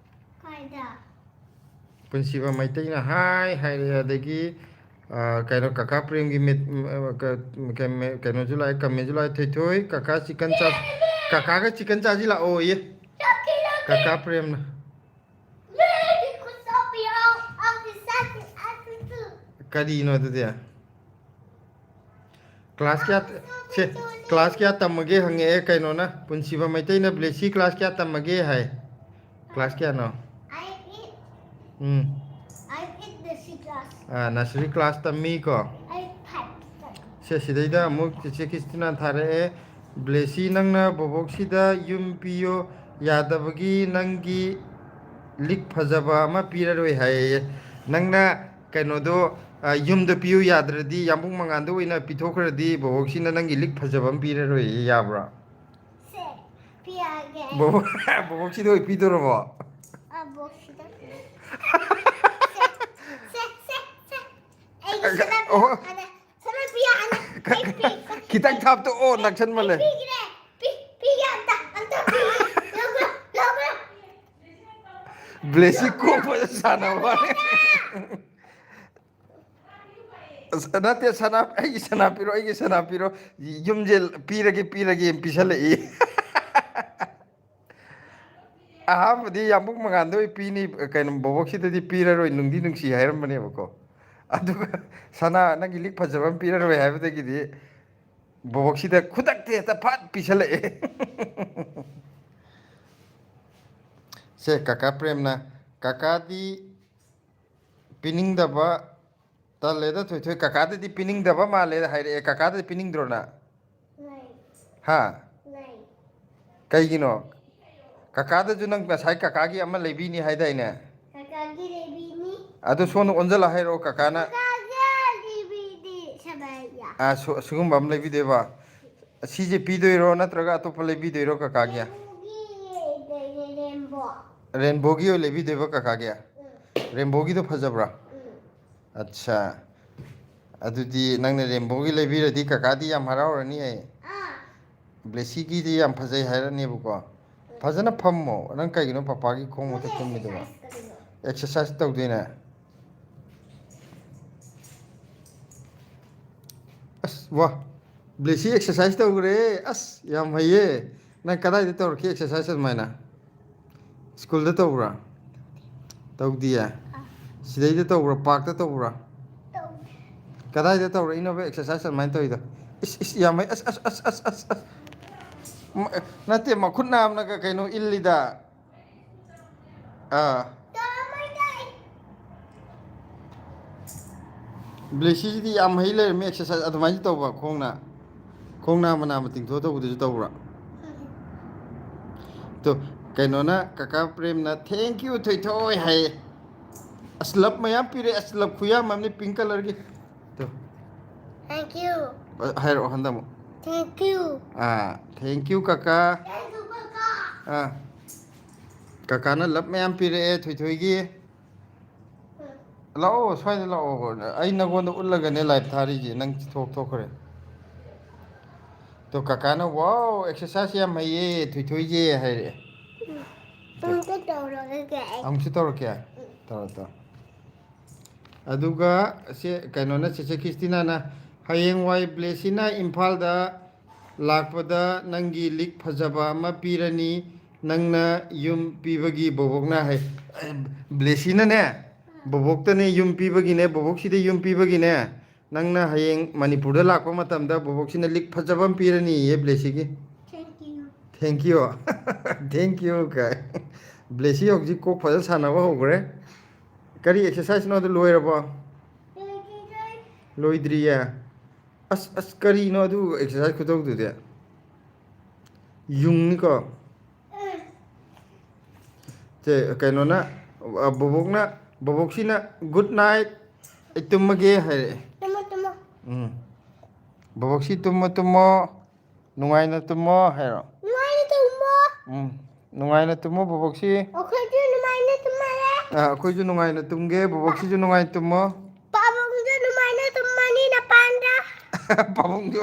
ꯀꯥꯏꯗ? ꯄꯨꯟꯁꯤꯕ ꯃꯩꯇꯩꯅ ꯍꯥꯏ ꯍꯥꯏꯔꯦ, ꯑꯗꯒꯤ, ꯑ, ꯀꯩꯅꯣ, ꯀꯀꯥ ꯄ꯭ꯔꯦꯝꯒꯤ ꯃꯤꯠ-, ꯎꯝ, ꯑ, ꯀ-, ꯀ-, ꯀꯩꯅꯣꯁꯨ ꯂꯥꯛꯑꯦ, comment ꯁꯨ ꯂꯥꯛꯑꯦ, "ꯊꯣꯏꯊꯣꯏ, ꯀꯀꯥ chicken ꯆꯥ-, ꯀꯀꯥꯒ chicken ꯆꯥꯁꯤ ꯂꯥꯛꯑꯣꯌꯦ"꯫ ꯀꯀꯥ ꯄ꯭ꯔꯦꯝꯅ꯫ ꯀꯔꯤꯅꯣ ꯑꯗꯨꯗꯤ? Class ꯀꯌꯥ, ꯁꯦ, class ꯀꯌꯥ ꯇꯝꯃꯒꯦ ꯍꯪꯉꯛꯑꯦ ꯀꯩꯅꯣꯅ, ꯄꯨꯟꯁꯤꯕ ꯃꯩꯇꯩꯅ, "ꯕ꯭ꯂꯦꯁꯤ class ꯀꯌꯥ ꯇꯝꯃꯒꯦ?" ꯍꯥꯏ꯫ Class ꯀꯌꯥꯅꯣ? ꯑꯩ ꯎꯝ꯫ ꯑꯩ ꯅꯁꯔꯤ class꯫ ꯑꯥ, nursery class ꯇꯝꯃꯤꯀꯣ? ꯑꯩ five ꯇꯝꯃꯤ꯫ ꯁꯦ, ꯁꯤꯗꯩꯗ ꯑꯃꯨꯛ ꯆꯤꯆꯦ ꯀ꯭ꯔꯤꯁꯇꯤꯅꯥ ꯊꯥꯔꯛꯑꯦ, "ꯕ꯭ꯂꯦꯁꯤ, ꯅꯪꯅ ꯕꯣꯕꯣꯛꯁꯤꯗ ꯌꯨꯝ ꯄꯤꯌꯣ ꯌꯥꯗꯕꯒꯤ ꯅꯪꯒꯤ ꯂꯤꯛ ꯐꯖꯕ ꯑꯃ ꯄꯤꯔꯔꯣꯏ ꯍꯥꯏꯌꯦ꯫ ꯅꯪꯅ ꯀꯩꯅꯣꯗꯣ, ꯑ, ꯌꯨꯝꯗ ꯄꯤꯌꯨ ꯌꯥꯗ꯭ꯔꯗꯤ, ꯌꯥꯝꯕꯨꯡ ꯃꯉꯥꯟꯗ ꯑꯣꯏꯅ ꯄꯤꯊꯣꯛꯈ꯭ꯔꯗꯤ ꯕꯣꯕꯣꯛꯁꯤꯅ ꯅꯪꯒꯤ ꯂꯤꯛ ꯐꯖꯕ ꯑꯃ ꯄꯤꯔꯔꯣꯏꯌꯦ, ꯌꯥꯕ꯭ꯔꯣ? ꯁꯦ, ꯄꯤꯔꯛꯑꯒꯦ꯫ ꯕꯣꯕꯣꯛ, ꯕꯣꯕꯣꯛꯁꯤꯗ ꯑꯣꯏ ꯄꯤꯗꯣꯔꯕꯣ? ꯑ, ꯕꯣꯛꯁꯤꯗ ꯄꯤꯔꯛꯑꯒꯦ꯫ ꯁꯦ, ꯁꯦ, ꯁꯦ, ꯁꯦ꯫ ꯑꯩꯒꯤ ꯁꯅꯥ ꯄꯤꯌꯣ, ꯑꯣꯍꯣ꯫ ꯍꯥꯟꯅ꯫ ꯁꯅꯥ ꯄꯤꯌꯣ, ꯍꯥꯟꯅ꯫ ꯑꯩ ꯄꯤ-, ꯈꯤꯇꯪ ꯊꯥꯞꯇꯣꯛꯑꯣ, ꯅꯛꯁꯟꯃꯜꯂꯦ꯫ ꯑꯩ ꯄꯤꯈ꯭ꯔꯦ꯫ ꯄꯤ-, ꯄꯤꯒꯦ ꯑꯝꯇ, ꯑꯝꯇ ꯄꯤꯒꯦ꯫ ꯂꯧꯈ꯭ꯔꯣ, ꯂꯧꯈ꯭ꯔꯣ꯫ ꯕ꯭ꯂꯦꯁꯤ ꯀꯣꯛ ꯐꯖ ꯁꯥꯟꯅꯕ ꯋꯥꯅꯤ꯫ ꯑꯁ, ꯅꯠꯇꯦ, ꯁꯅꯥ, ꯑꯩꯒꯤ ꯁꯅꯥ ꯄꯤꯔꯣ, ꯑꯩꯒꯤ ꯁꯅꯥ ꯄꯤꯔꯣ꯫ ꯌꯨꯝꯁꯦ ꯄꯤꯔꯒꯦ, ꯄꯤꯔꯒꯦ ꯄꯤꯁꯜꯂꯛꯏ꯫ ꯑꯍꯥꯟꯕꯗꯤ ꯌꯥꯝꯕꯨꯡ ꯃꯉꯥꯟꯗ ꯑꯣꯏ ꯄꯤꯅꯤ, ꯀꯩꯅꯣ, ꯕꯣꯕꯣꯛꯁꯤꯗꯗꯤ ꯄꯤꯔꯔꯣꯏ, ꯅꯨꯡꯗꯤ ꯅꯨꯡꯁꯤ ꯍꯥꯏꯔꯝꯕꯅꯦꯕꯀꯣ꯫ ꯑꯗꯨꯒ ꯁꯅꯥ, ꯅꯪꯒꯤ ꯂꯤꯛ ꯐꯖꯕ ꯑꯃ ꯄꯤꯔꯔꯣꯏ ꯍꯥꯏꯕꯗꯒꯤꯗꯤ ꯕꯣꯕꯣꯛꯁꯤꯗ ꯈꯨꯗꯛꯇ ꯍꯦꯛꯇ ꯐꯠ ꯄꯤꯁꯜꯂꯛꯑꯦ꯫ ꯁꯦ, ꯀꯀꯥ ꯄ꯭ꯔꯦꯝꯅ, ꯀꯀꯥꯗꯤ ꯄꯤꯅꯤꯡꯗꯕ ꯇꯜꯂꯦꯗ, ꯊꯣꯏꯊꯣꯏ꯫ ꯀꯀꯥꯗꯗꯤ ꯄꯤꯅꯤꯡꯗꯕ ꯃꯥꯜꯂꯦꯗ ꯍꯥꯏꯔꯛꯑꯦ꯫ ꯀꯀꯥꯗꯗꯤ ꯄꯤꯅꯤꯡꯗ꯭ꯔꯣ ꯅꯪ? ꯂꯩ꯫ ꯍꯥ? ꯂꯩ꯫ ꯀꯩꯒꯤꯅꯣ? ꯀꯀꯥꯗꯁꯨ ꯅꯪ ꯉꯁꯥꯏ ꯀꯀꯥꯒꯤ ꯑꯃ ꯂꯩꯕꯤꯅꯤ ꯍꯥꯏꯗꯥꯏꯅꯦ? ꯀꯀꯥꯒꯤ ꯂꯩꯕꯤꯅꯤ꯫ ꯑꯗꯨ ꯁꯣꯝꯗ ꯑꯣꯟꯁꯤꯜꯂ ꯍꯥꯏꯔꯛꯑꯣ, ꯀꯀꯥꯅ꯫ ꯀꯀꯥꯒꯤ ꯂꯩꯕꯤꯅꯤ, ꯁꯅꯥ꯫ ꯑꯥ, ꯁꯨ-, ꯁꯤꯒꯨꯝꯕ ꯑꯃ ꯂꯩꯕꯤꯗꯣꯏꯕ꯫ ꯁꯤꯁꯦ ꯄꯤꯗꯣꯏꯔꯣ, ꯅꯠꯇ꯭ꯔꯒ ꯑꯇꯣꯞꯄ ꯂꯩꯕꯤꯗꯣꯏꯔꯣ ꯀꯀꯥꯒꯤ? ꯔꯦꯟꯕꯣꯒꯤ ꯂꯩꯔꯦ, ꯔꯦꯟꯕꯣ꯫ ꯔꯦꯟꯕꯣꯒꯤ ꯑꯣꯏꯅ ꯂꯩꯕꯤꯗꯣꯏꯕ ꯀꯀꯥꯒꯤ? ꯎꯝ꯫ ꯔꯦꯟꯕꯣꯒꯤꯗꯣ ꯐꯖꯕ꯭ꯔꯥ? ꯎꯝ꯫ ꯑꯠꯁꯥ꯫ ꯑꯗꯨꯗꯤ ꯅꯪꯅ ꯔꯦꯟꯕꯣꯒꯤ ꯂꯩꯕꯤꯔꯗꯤ ꯀꯀꯥꯗꯤ ꯌꯥꯝ ꯍꯔꯥꯎꯔꯅꯤꯍꯦ꯫ ꯑꯥ꯫ ꯕ꯭ꯂꯦꯁꯤꯒꯤꯗꯤ ꯌꯥꯝ ꯐꯖꯩ ꯍꯥꯏꯔꯅꯦꯕꯀꯣ꯫ ꯐꯖꯅ ꯐꯝꯃꯣ꯫ ꯅꯪ ꯀꯩꯒꯤꯅꯣ ꯄꯄꯥꯒꯤ ꯈꯣꯡ ꯃꯊꯛ ꯇꯨꯝꯃꯤꯗꯨꯕꯣ? ꯑꯦꯛꯁꯔꯁꯥꯏꯁ ꯇꯧꯗꯣꯏꯅꯦ꯫ ꯑꯁ, ꯋꯥ꯫ ꯕ꯭ꯂꯦꯁꯤ ꯑꯦꯛꯁꯔꯁꯥꯏꯁ ꯇꯧꯈ꯭ꯔꯦ꯫ ꯑꯁ, ꯌꯥꯝ ꯍꯩꯌꯦ꯫ ꯅꯪ ꯀꯗꯥꯏꯗ ꯇꯧꯔꯛꯀꯦ ꯑꯦꯛꯁꯔꯁꯥꯏꯁ ꯑꯗꯨꯃꯥꯏꯅ? ꯁ꯭ꯀꯨꯜꯗ ꯇꯧꯕ꯭ꯔꯥ? ꯇꯧꯗꯤꯌꯦ? ꯁꯤꯗꯩꯗ ꯇꯧꯕ꯭ꯔꯥ? ꯄꯥꯔꯛꯇ ꯇꯧꯕ꯭ꯔꯥ? ꯇꯧꯗꯦ꯫ ꯀꯗꯥꯏꯗ ꯇꯧꯔꯛꯏꯅꯣꯕ ꯑꯦꯛꯁꯔꯁꯥꯏꯁ ꯑꯗꯨꯃꯥꯏꯅ ꯇꯧꯔꯤꯗꯣ? ꯏꯁ, ꯏꯁ, ꯌꯥꯝ ꯍꯩ꯫ ꯑꯁ, ꯑꯁ, ꯑꯁ꯫ ꯃ-, ꯅꯠꯇꯦ, ꯃꯈꯨꯠ ꯅꯥꯝꯅꯒ ꯀꯩꯅꯣ ꯏꯜꯂꯤꯗ꯫ ꯑꯥ꯫ ꯕ꯭ꯂꯦꯁꯤꯁꯤꯗꯤ ꯌꯥꯝ ꯍꯩ ꯂꯩꯔꯝꯃꯦ ꯑꯦꯛꯁꯔꯁꯥꯏꯁ ꯑꯗꯨꯃꯥꯏꯅ ꯇꯧꯕ ꯈꯣꯡꯅ꯫ ꯈꯣꯡ ꯅꯥꯝꯃ ꯅꯥꯝꯃ ꯇꯤꯡꯊꯣꯛꯑ ꯇꯧꯕꯗꯨꯁꯨ ꯇꯧꯕ꯭ꯔꯥ? ꯇꯣ, ꯀꯩꯅꯣꯅ, ꯀꯀꯥ ꯄ꯭ꯔꯦꯝꯅ "Thank you, ꯊꯣꯏꯊꯣꯏ" ꯍꯥꯏꯌꯦ꯫ ꯑꯁ, ꯂꯞ ꯃꯌꯥꯝ ꯄꯤꯔꯦ꯫ ꯑꯁ, ꯂꯞ ꯈꯨꯌꯥꯝ ꯑꯃꯅꯤ, ꯄꯤꯡ ꯀꯂꯔꯒꯤ꯫ ꯇꯨ꯫ Thank you. ꯑ, ꯍꯥꯏꯔꯛꯑꯣ ꯍꯟꯗꯛ ꯑꯃꯨꯛ꯫ Thank you. Ah, "Thank you, ꯀꯀꯥ." Thank you, ꯀꯀꯥ. ꯑꯥ, ꯀꯀꯥꯅ ꯂꯞ ꯃꯌꯥꯝ ꯄꯤꯔꯛꯑꯦ ꯊꯣꯏꯊꯣꯏꯒꯤ꯫ ꯂꯥꯛꯑꯣ, ꯁ꯭ꯋꯥꯏꯗ ꯂꯥꯛꯑꯣ꯫ ꯑꯩ ꯅꯉꯣꯟꯗ ꯎꯠꯂꯒꯅꯦ ꯂꯥꯏꯚ ꯊꯥꯔꯤꯁꯦ꯫ ꯅꯪ ꯊꯣꯛ ꯊꯣꯛꯈ꯭ꯔꯦ꯫ ꯇꯣ, ꯀꯀꯥꯅ "Wow, exercise ꯌꯥꯝ ꯍꯩꯌꯦ ꯊꯣꯏꯊꯣꯏꯁꯦ" ꯍꯥꯏꯔꯛꯑꯦ꯫ ꯑꯃꯨꯛꯇ ꯇꯧꯔꯒꯦ ꯑꯩ꯫ ꯑꯃꯨꯛꯁꯨ ꯇꯧꯔꯛꯀꯦ? ꯎꯝ꯫ ꯇꯧꯔꯣ, ꯇꯧꯔꯣ꯫ ꯑꯗꯨꯒ ꯁꯦ, ꯀꯩꯅꯣꯅ, ꯆꯦꯆꯦ ꯈ꯭ꯔꯤꯁꯇꯤꯅꯥꯅ, "ꯍꯌꯦꯡꯋꯥꯏ ꯕ꯭ꯂꯦꯁꯤꯅ ꯏꯝꯐꯥꯜꯗ ꯂꯥꯛꯄꯗ ꯅꯪꯒꯤ ꯂꯤꯛ ꯐꯖꯕ ꯑꯃ ꯄꯤꯔꯅꯤ, ꯅꯪꯅ ꯌꯨꯝ ꯄꯤꯕꯒꯤ ꯕꯣꯕꯣꯛꯅ" ꯍꯥꯏ꯫ ꯕ꯭ꯂꯦꯁꯤꯅꯅꯦ, ꯕꯣꯕꯣꯛꯇꯅꯦ ꯌꯨꯝ ꯄꯤꯕꯒꯤꯅꯦ, ꯕꯣꯕꯣꯛꯁꯤꯗ ꯌꯨꯝ ꯄꯤꯕꯒꯤꯅꯦ, ꯅꯪꯅ ꯍꯌꯦꯡ ꯃꯅꯤꯄꯨꯔꯗ ꯂꯥꯛꯄ ꯃꯇꯝꯗ ꯕꯣꯕꯣꯛꯁꯤꯅ ꯂꯤꯛ ꯐꯖꯕ ꯑꯃ ꯄꯤꯔꯅꯤꯌꯦ ꯕ꯭ꯂꯦꯁꯤꯒꯤ꯫ Thank you. Thank you. Thank you ꯀꯥꯏ꯫ ꯕ꯭ꯂꯦꯁꯤ ꯍꯧꯖꯤꯛ ꯀꯣꯛ ꯐꯖꯅ ꯁꯥꯟꯅꯕ ꯍꯧꯈ꯭ꯔꯦ꯫ ꯀꯔꯤ exercise ꯅꯣ ꯑꯗꯨ, ꯂꯣꯏꯔꯕꯣ? ꯂꯣꯏꯗ꯭ꯔꯤꯌꯦ꯫ ꯑꯁ, ꯑꯁ, ꯀꯔꯤꯅꯣ ꯑꯗꯨ exercise ꯈꯨꯇꯧꯗꯨꯗꯤ? ꯌꯨꯡꯅꯤꯀꯣ꯫ ꯁꯦ, ꯀꯩꯅꯣꯅ, ꯑ, ꯕꯣꯕꯣꯛꯅ, ꯕꯣꯕꯣꯛꯁꯤꯅ, "Good night, ꯑꯩ ꯇꯨꯝꯃꯒꯦ" ꯍꯥꯏꯔꯛꯑꯦ꯫ ꯇꯨꯝꯃꯣ, ꯇꯨꯝꯃꯣ꯫ ꯎꯝ꯫ ꯕꯣꯕꯣꯛꯁꯤ, "ꯇꯨꯝꯃꯣ, ꯇꯨꯝꯃꯣ, ꯅꯨꯡꯉꯥꯏꯅ ꯇꯨꯝꯃꯣ" ꯍꯥꯏꯔꯣ꯫ ꯅꯨꯡꯉꯥꯏꯅ ꯇꯨꯝꯃꯣ꯫ ꯎꯝ꯫ ꯅꯨꯡꯉꯥꯏꯅ ꯇꯨꯝꯃꯣ, ꯕꯣꯕꯣꯛꯁꯤ꯫ ꯑꯩꯈꯣꯏꯁꯨ ꯅꯨꯡꯉꯥꯏꯅ ꯇꯨꯝꯃꯒꯦ꯫ ꯑ, ꯑꯩꯈꯣꯏꯁꯨ ꯅꯨꯡꯉꯥꯏꯅ ꯇꯨꯝꯒꯦ, ꯕꯣꯕꯣꯛꯁꯤꯁꯨ ꯅꯨꯡꯉꯥꯏꯅ ꯇꯨꯝꯃꯣ꯫ ꯄꯥꯕꯨꯡꯁꯨ ꯅꯨꯡꯉꯥꯏꯅ ꯇꯨꯝꯃꯅꯤ ꯅꯄꯥꯟꯗ꯫ ꯄꯥꯕꯨꯡꯁꯨ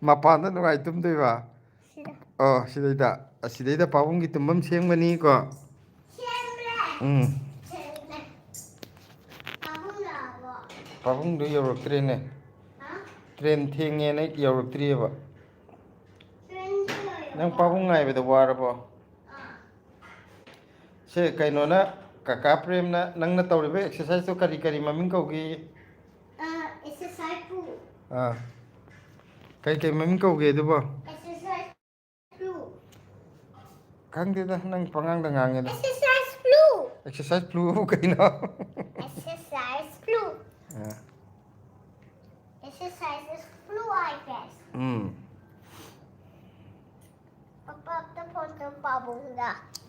ꯃꯄꯥꯟꯗ ꯅꯨꯡꯉꯥꯏ ꯇꯨꯝꯗꯣꯏꯕ꯫ ꯁꯤꯗ꯫ ꯑꯣ, ꯁꯤꯗꯩꯗ꯫ ꯑꯁꯤꯗꯩꯗ ꯄꯥꯕꯨꯡꯒꯤ ꯇꯨꯝꯐꯝ ꯁꯦꯝꯒꯅꯤꯀꯣ꯫ ꯁꯦꯝꯂꯦ꯫ ꯎꯝ꯫ ꯁꯦꯝꯂꯦ꯫ ꯄꯥꯕꯨꯡ ꯂꯥꯛꯑꯕꯣ? ꯄꯥꯕꯨꯡꯗꯣ ꯌꯧꯔꯛꯇ꯭ꯔꯦꯅꯦ꯫ ꯍꯥ? ꯇ꯭ꯔꯦꯟ ꯊꯦꯡꯉꯦꯅ ꯌꯧꯔꯛꯇ꯭ꯔꯤꯑꯕ꯫ ꯇ꯭ꯔꯦꯟꯁꯨ ꯂꯣꯏꯔꯕꯣ? ꯅꯪ ꯄꯥꯕꯨꯡ ꯉꯥꯏꯕꯗ ꯋꯥꯔꯕꯣ? ꯑꯥ꯫ ꯁꯦ, ꯀꯩꯅꯣꯅ, ꯀꯀꯥ ꯄ꯭ꯔꯦꯝꯅ ꯅꯪꯅ ꯇꯧꯔꯤꯕ exercise ꯇꯣ ꯀꯔꯤ ꯀꯔꯤ ꯃꯃꯤꯡ ꯀꯧꯒꯦ? ꯑ, exercise ꯄꯨ꯫ ꯑꯥ꯫ ꯀꯩ ꯀꯩ ꯃꯃꯤꯡ ꯀꯧꯒꯦ ꯑꯗꯨꯕꯣ? Exercise flu꯫ ꯈꯪꯗꯦꯗ, ꯅꯪ ꯄꯉꯥꯡꯗ ꯉꯥꯡꯉꯦꯗ꯫ Exercise flu꯫ Exercise flu ꯕꯨ ꯀꯩꯅꯣ? Exercise flu꯫ Ah. Exercise is flu, I guess꯫ ꯎꯝ꯫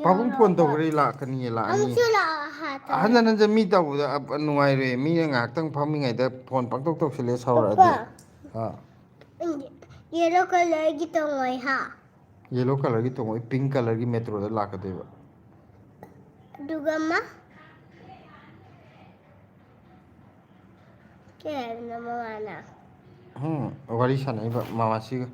ꯄꯥꯕꯨꯡ ꯐꯣꯟ ꯇꯧꯈ꯭ꯔꯦ, ꯂꯥꯛꯀꯅꯤꯌꯦ, ꯂꯥꯛꯑꯅꯤ꯫ ꯑꯃꯨꯛꯁꯨ ꯂꯥꯛꯑꯣ ꯍꯥꯏ ꯇꯧꯔꯦ꯫ ꯍꯟꯖꯟ ꯍꯟꯖꯟ ꯃꯤ ꯇꯧꯕꯗ ꯑ, ꯅꯨꯡꯉꯥꯏꯔꯣꯏ꯫ ꯃꯤꯅ ꯉꯥꯏꯍꯥꯛꯇꯪ ꯐꯝꯃꯤꯉꯩꯗ ꯐꯣꯟ ꯄꯪꯇꯧ ꯇꯧꯁꯤꯜꯂꯦ, ꯁꯥꯎꯔꯛꯑꯗꯤ꯫ ꯄꯄꯥ꯫ ꯑꯥ꯫ ꯌꯦꯂꯣ ꯀꯂꯔꯒꯤ ꯇꯣꯡꯉꯣꯏ ꯍꯥ? ꯌꯦꯂꯣ ꯀꯂꯔꯒꯤ ꯇꯣꯡꯉꯣꯏ, ꯄꯤꯡ ꯀꯂꯔꯒꯤ ꯃꯦꯇ꯭ꯔꯣꯗ ꯂꯥꯛꯀꯗꯣꯏꯕ꯫ ꯑꯗꯨꯒ ꯑꯃ? ꯀꯩ ꯍꯥꯏꯕꯅꯣ ꯃꯃꯥꯅ? ꯎꯝ, ꯋꯥꯔꯤ ꯁꯥꯟꯅꯩꯕ ꯃꯃꯥꯁꯤꯒ꯫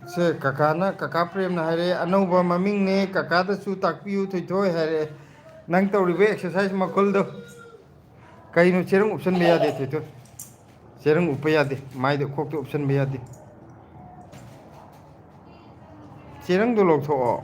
ꯁꯦ, ꯀꯀꯥꯅ, ꯀꯀꯥ ꯄ꯭ꯔꯦꯝꯅ ꯍꯥꯏꯔꯛꯑꯦ, "ꯑꯅꯧꯕ ꯃꯃꯤꯡꯅꯦ, ꯀꯀꯥꯗꯁꯨ ꯇꯥꯛꯄꯤꯌꯨ ꯊꯣꯏꯊꯣꯏ" ꯍꯥꯏꯔꯛꯑꯦ꯫ ꯅꯪ ꯇꯧꯔꯤꯕ ꯑꯦꯛꯁꯔꯁꯥꯏꯁ ꯃꯈꯜꯗꯣ ꯀꯩꯅꯣ? ꯆꯦꯔꯪ ꯎꯞꯁꯟꯕ ꯌꯥꯗꯦ ꯊꯣꯏꯊꯣꯏ, ꯆꯦꯔꯪ ꯎꯞꯄ ꯌꯥꯗꯦ, ꯃꯥꯏꯗ ꯈꯣꯛꯇ ꯎꯞꯁꯟꯕ ꯌꯥꯗꯦ꯫ ꯆꯦꯔꯪꯗꯣ ꯂꯧꯊꯣꯛꯑꯣ꯫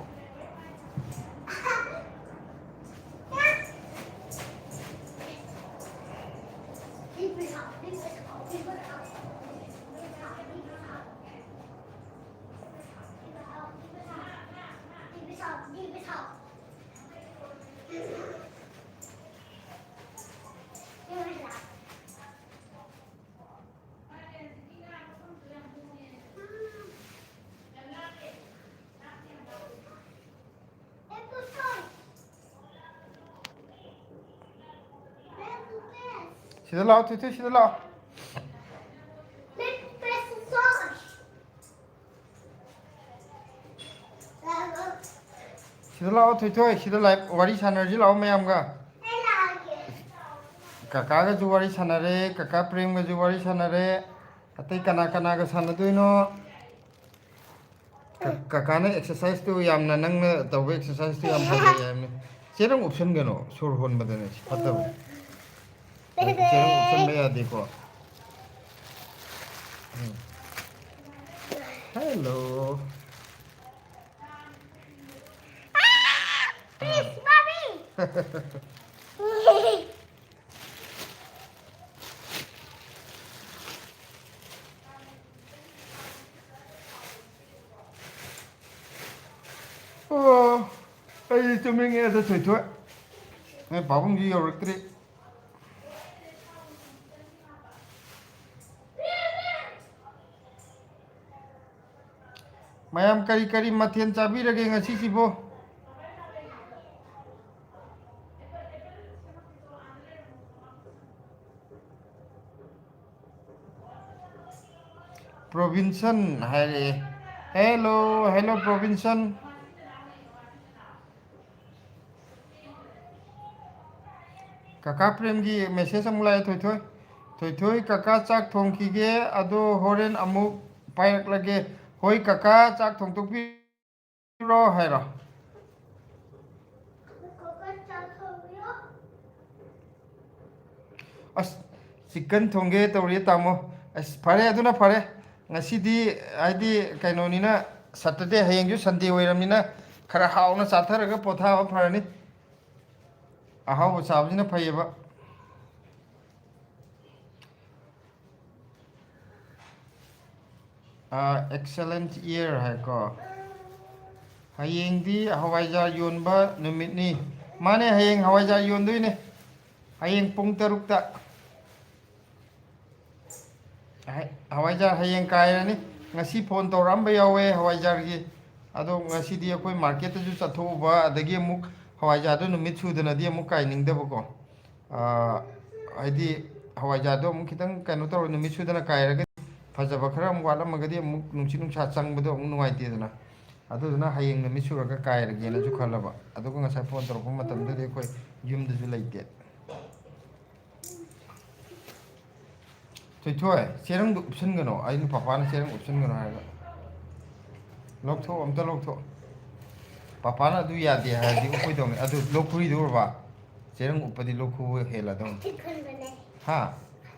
ꯁꯤꯗ ꯂꯥꯛꯑꯣ, ꯊꯣꯏꯊꯣꯏ, ꯁꯤꯗ ꯂꯥꯛꯑꯣ꯫ ꯁꯤꯗ ꯂꯥꯛꯑꯣ, ꯊꯣꯏꯊꯣꯏ, ꯁꯤꯗ ꯂꯥꯏ ꯋꯥꯔꯤ ꯁꯥꯟꯅꯔꯁꯤ ꯂꯥꯛꯑꯣ ꯃꯌꯥꯝꯒ꯫ ꯀꯀꯥꯒꯁꯨ ꯋꯥꯔꯤ ꯁꯥꯟꯅꯔꯦ, ꯀꯀꯥ ꯄ꯭ꯔꯦꯝꯒꯁꯨ ꯋꯥꯔꯤ ꯁꯥꯟꯅꯔꯦ꯫ ꯑꯇꯩ ꯀꯅꯥ ꯀꯅꯥꯒ ꯁꯥꯟꯅꯗꯣꯏꯅꯣ? ꯀ-, ꯀꯀꯥꯅ ꯑꯦꯛꯁꯔꯁꯥꯏꯁꯇꯨ ꯌꯥꯝꯅ, ꯅꯪꯅ ꯇꯧꯕ ꯑꯦꯛꯁꯔꯁꯥꯏꯁꯇꯨ ꯌꯥꯝ ꯐꯖꯩ ꯍꯥꯏꯕꯅꯤ꯫ ꯆꯦꯔꯪ ꯎꯞꯁꯟꯒꯅꯣ, ꯁꯣꯔ ꯍꯣꯟꯕꯗꯅꯦ ꯁꯤ ꯐꯠꯇꯕꯅꯤ꯫ ꯆꯦꯔꯪ ꯎꯞꯁꯟꯕ ꯌꯥꯗꯦꯀꯣ꯫ ꯎꯝ꯫ ꯍꯦꯜꯂꯣ꯫ Please, mommy. ꯑꯣ, ꯑꯩ ꯇꯨꯝꯅꯤꯡꯉꯦ ꯑꯗ ꯊꯣꯏꯊꯣꯏ꯫ ꯅꯣꯏ ꯄꯥꯕꯨꯡꯁꯨ ꯌꯧꯔꯛꯇ꯭ꯔꯤ꯫ ꯃꯌꯥꯝ ꯀꯔꯤ ꯀꯔꯤ ꯃꯊꯦꯜ ꯆꯥꯕꯤꯔꯒꯦ ꯉꯁꯤꯁꯤꯕꯣ? ꯄ꯭ꯔꯣꯕꯤꯟꯁꯟ ꯍꯥꯏꯔꯛꯑꯦ꯫ ꯍꯦꯜꯂꯣ, ꯍꯦꯜꯂꯣ, ꯄ꯭ꯔꯣꯕꯤꯟꯁꯟ꯫ ꯀꯀꯥ ꯄ꯭ꯔꯦꯝꯒꯤ ꯃꯦꯁꯦꯖ ꯑꯃꯨꯛ ꯂꯥꯛꯑꯦ, ꯊꯣꯏꯊꯣꯏ꯫ ꯊꯣꯏꯊꯣꯏ, "ꯀꯀꯥ, ꯆꯥꯛ ꯊꯣꯡꯈꯤꯒꯦ, ꯑꯗꯣ ꯍꯣꯔꯦꯟ ꯑꯃꯨꯛ ꯄꯥꯏꯔꯛꯂꯒꯦ"꯫ "ꯍꯣꯏ ꯀꯀꯥ, ꯆꯥꯛ ꯊꯣꯡꯗꯣꯛꯄꯤꯔꯣ" ꯍꯥꯏꯔꯣ꯫ ꯑꯁ, ꯆꯤꯛꯀꯟ ꯊꯣꯡꯒꯦ ꯇꯧꯔꯤ, ꯇꯥꯃꯣ꯫ ꯑꯁ, ꯐꯔꯦ, ꯑꯗꯨꯅ ꯐꯔꯦ꯫ ꯉꯁꯤꯗꯤ, ꯍꯥꯏꯗꯤ, ꯀꯩꯅꯣꯅꯤꯅ, ꯁꯇꯔꯗꯦ, ꯍꯌꯦꯡꯁꯨ ꯁꯟꯗꯦ ꯑꯣꯏꯔꯕꯅꯤꯅ, ꯈꯔ ꯍꯥꯎꯅ ꯆꯥꯊꯔꯒ ꯄꯣꯊꯥꯕ ꯐꯔꯅꯤ꯫ ꯑꯍꯥꯎꯕ ꯆꯥꯕꯁꯤꯅ ꯐꯩꯌꯦꯕ꯫ ꯑꯥ, excellent year ꯍꯥꯏꯀꯣ꯫ ꯍꯌꯦꯡꯗꯤ ꯍꯋꯥꯏꯖꯥꯔ ꯌꯣꯟꯕ ꯅꯨꯃꯤꯠꯅꯤ꯫ ꯃꯥꯅꯦ, ꯍꯌꯦꯡ ꯍꯋꯥꯏꯖꯥꯔ ꯌꯣꯟꯗꯣꯏꯅꯦ꯫ ꯍꯌꯦꯡ ꯄꯨꯡ ꯇꯔꯨꯛꯇ꯫ ꯍꯥꯏ-, ꯍꯋꯥꯏꯖꯥꯔ ꯍꯌꯦꯡ ꯀꯥꯏꯔꯅꯤ꯫ ꯉꯁꯤ ꯐꯣꯟ ꯇꯧꯔꯛꯑꯝꯕ ꯌꯥꯎꯋꯦ ꯍꯋꯥꯏꯖꯥꯔꯒꯤ꯫ ꯑꯗꯣ ꯉꯁꯤꯗꯤ ꯑꯩꯈꯣꯏ ꯃꯥꯔꯀꯦꯠꯇꯁꯨ ꯆꯠꯊꯣꯛꯎꯕ, ꯑꯗꯒꯤ ꯑꯃꯨꯛ ꯍꯋꯥꯏꯖꯥꯔꯗꯣ ꯅꯨꯃꯤꯠ ꯁꯨꯗꯅꯗꯤ ꯑꯃꯨꯛ ꯀꯥꯏꯅꯤꯡꯗꯕꯀꯣ꯫ ꯑꯥ, ꯍꯥꯏꯗꯤ ꯍꯋꯥꯏꯖꯥꯔꯗꯣ ꯑꯃꯨꯛ ꯈꯤꯇꯪ ꯀꯩꯅꯣ ꯇꯧꯔ ꯅꯨꯃꯤꯠ ꯁꯨꯗꯅ ꯀꯥꯏꯔꯒꯗꯤ ꯐꯖꯕ ꯈꯔ ꯑꯃꯨꯛ ꯋꯥꯠꯂꯝꯃꯒꯗꯤ ꯑꯃꯨꯛ ꯅꯨꯡꯁꯤꯠ ꯅꯨꯡꯁꯥ ꯆꯪꯕꯗꯣ ꯑꯃꯨꯛ ꯅꯨꯡꯉꯥꯏꯇꯦꯗꯅ꯫ ꯑꯗꯨꯗꯨꯅ ꯍꯌꯦꯡ ꯅꯨꯃꯤꯠ ꯁꯨꯔꯒ ꯀꯥꯏꯔꯒꯦꯅꯁꯨ ꯈꯜꯂꯕ꯫ ꯑꯗꯨꯒ ꯉꯁꯥꯏ ꯐꯣꯟ ꯇꯧꯔꯛꯄ ꯃꯇꯝꯗꯗꯤ ꯑꯩꯈꯣꯏ ꯌꯨꯝꯗꯁꯨ ꯂꯩꯇꯦ꯫ ꯊꯣꯏꯊꯣꯏ, ꯆꯦꯔꯪꯗꯣ ꯎꯞꯁꯟꯒꯅꯣ, ꯑꯩꯅ ꯄꯄꯥꯅ ꯆꯦꯔꯪ ꯎꯞꯁꯟꯒꯅꯣ ꯍꯥꯏꯔꯒ꯫ ꯂꯧꯊꯣꯛ, ꯑꯝꯇ ꯂꯧꯊꯣꯛ꯫ ꯄꯄꯥꯅ ꯑꯗꯨ ꯌꯥꯗꯦ ꯍꯥꯏꯔꯗꯤ ꯎꯞꯄꯣꯏꯗꯧꯅꯤ꯫ ꯑꯗꯨ ꯂꯣꯛ ꯈꯨꯔꯤꯗꯨ ꯎꯔꯕ? ꯆꯦꯔꯪ ꯎꯞꯄꯗꯤ ꯂꯣꯛ ꯈꯨꯕ ꯍꯦꯜꯂꯗꯧꯅꯤ꯫ ꯍꯥ?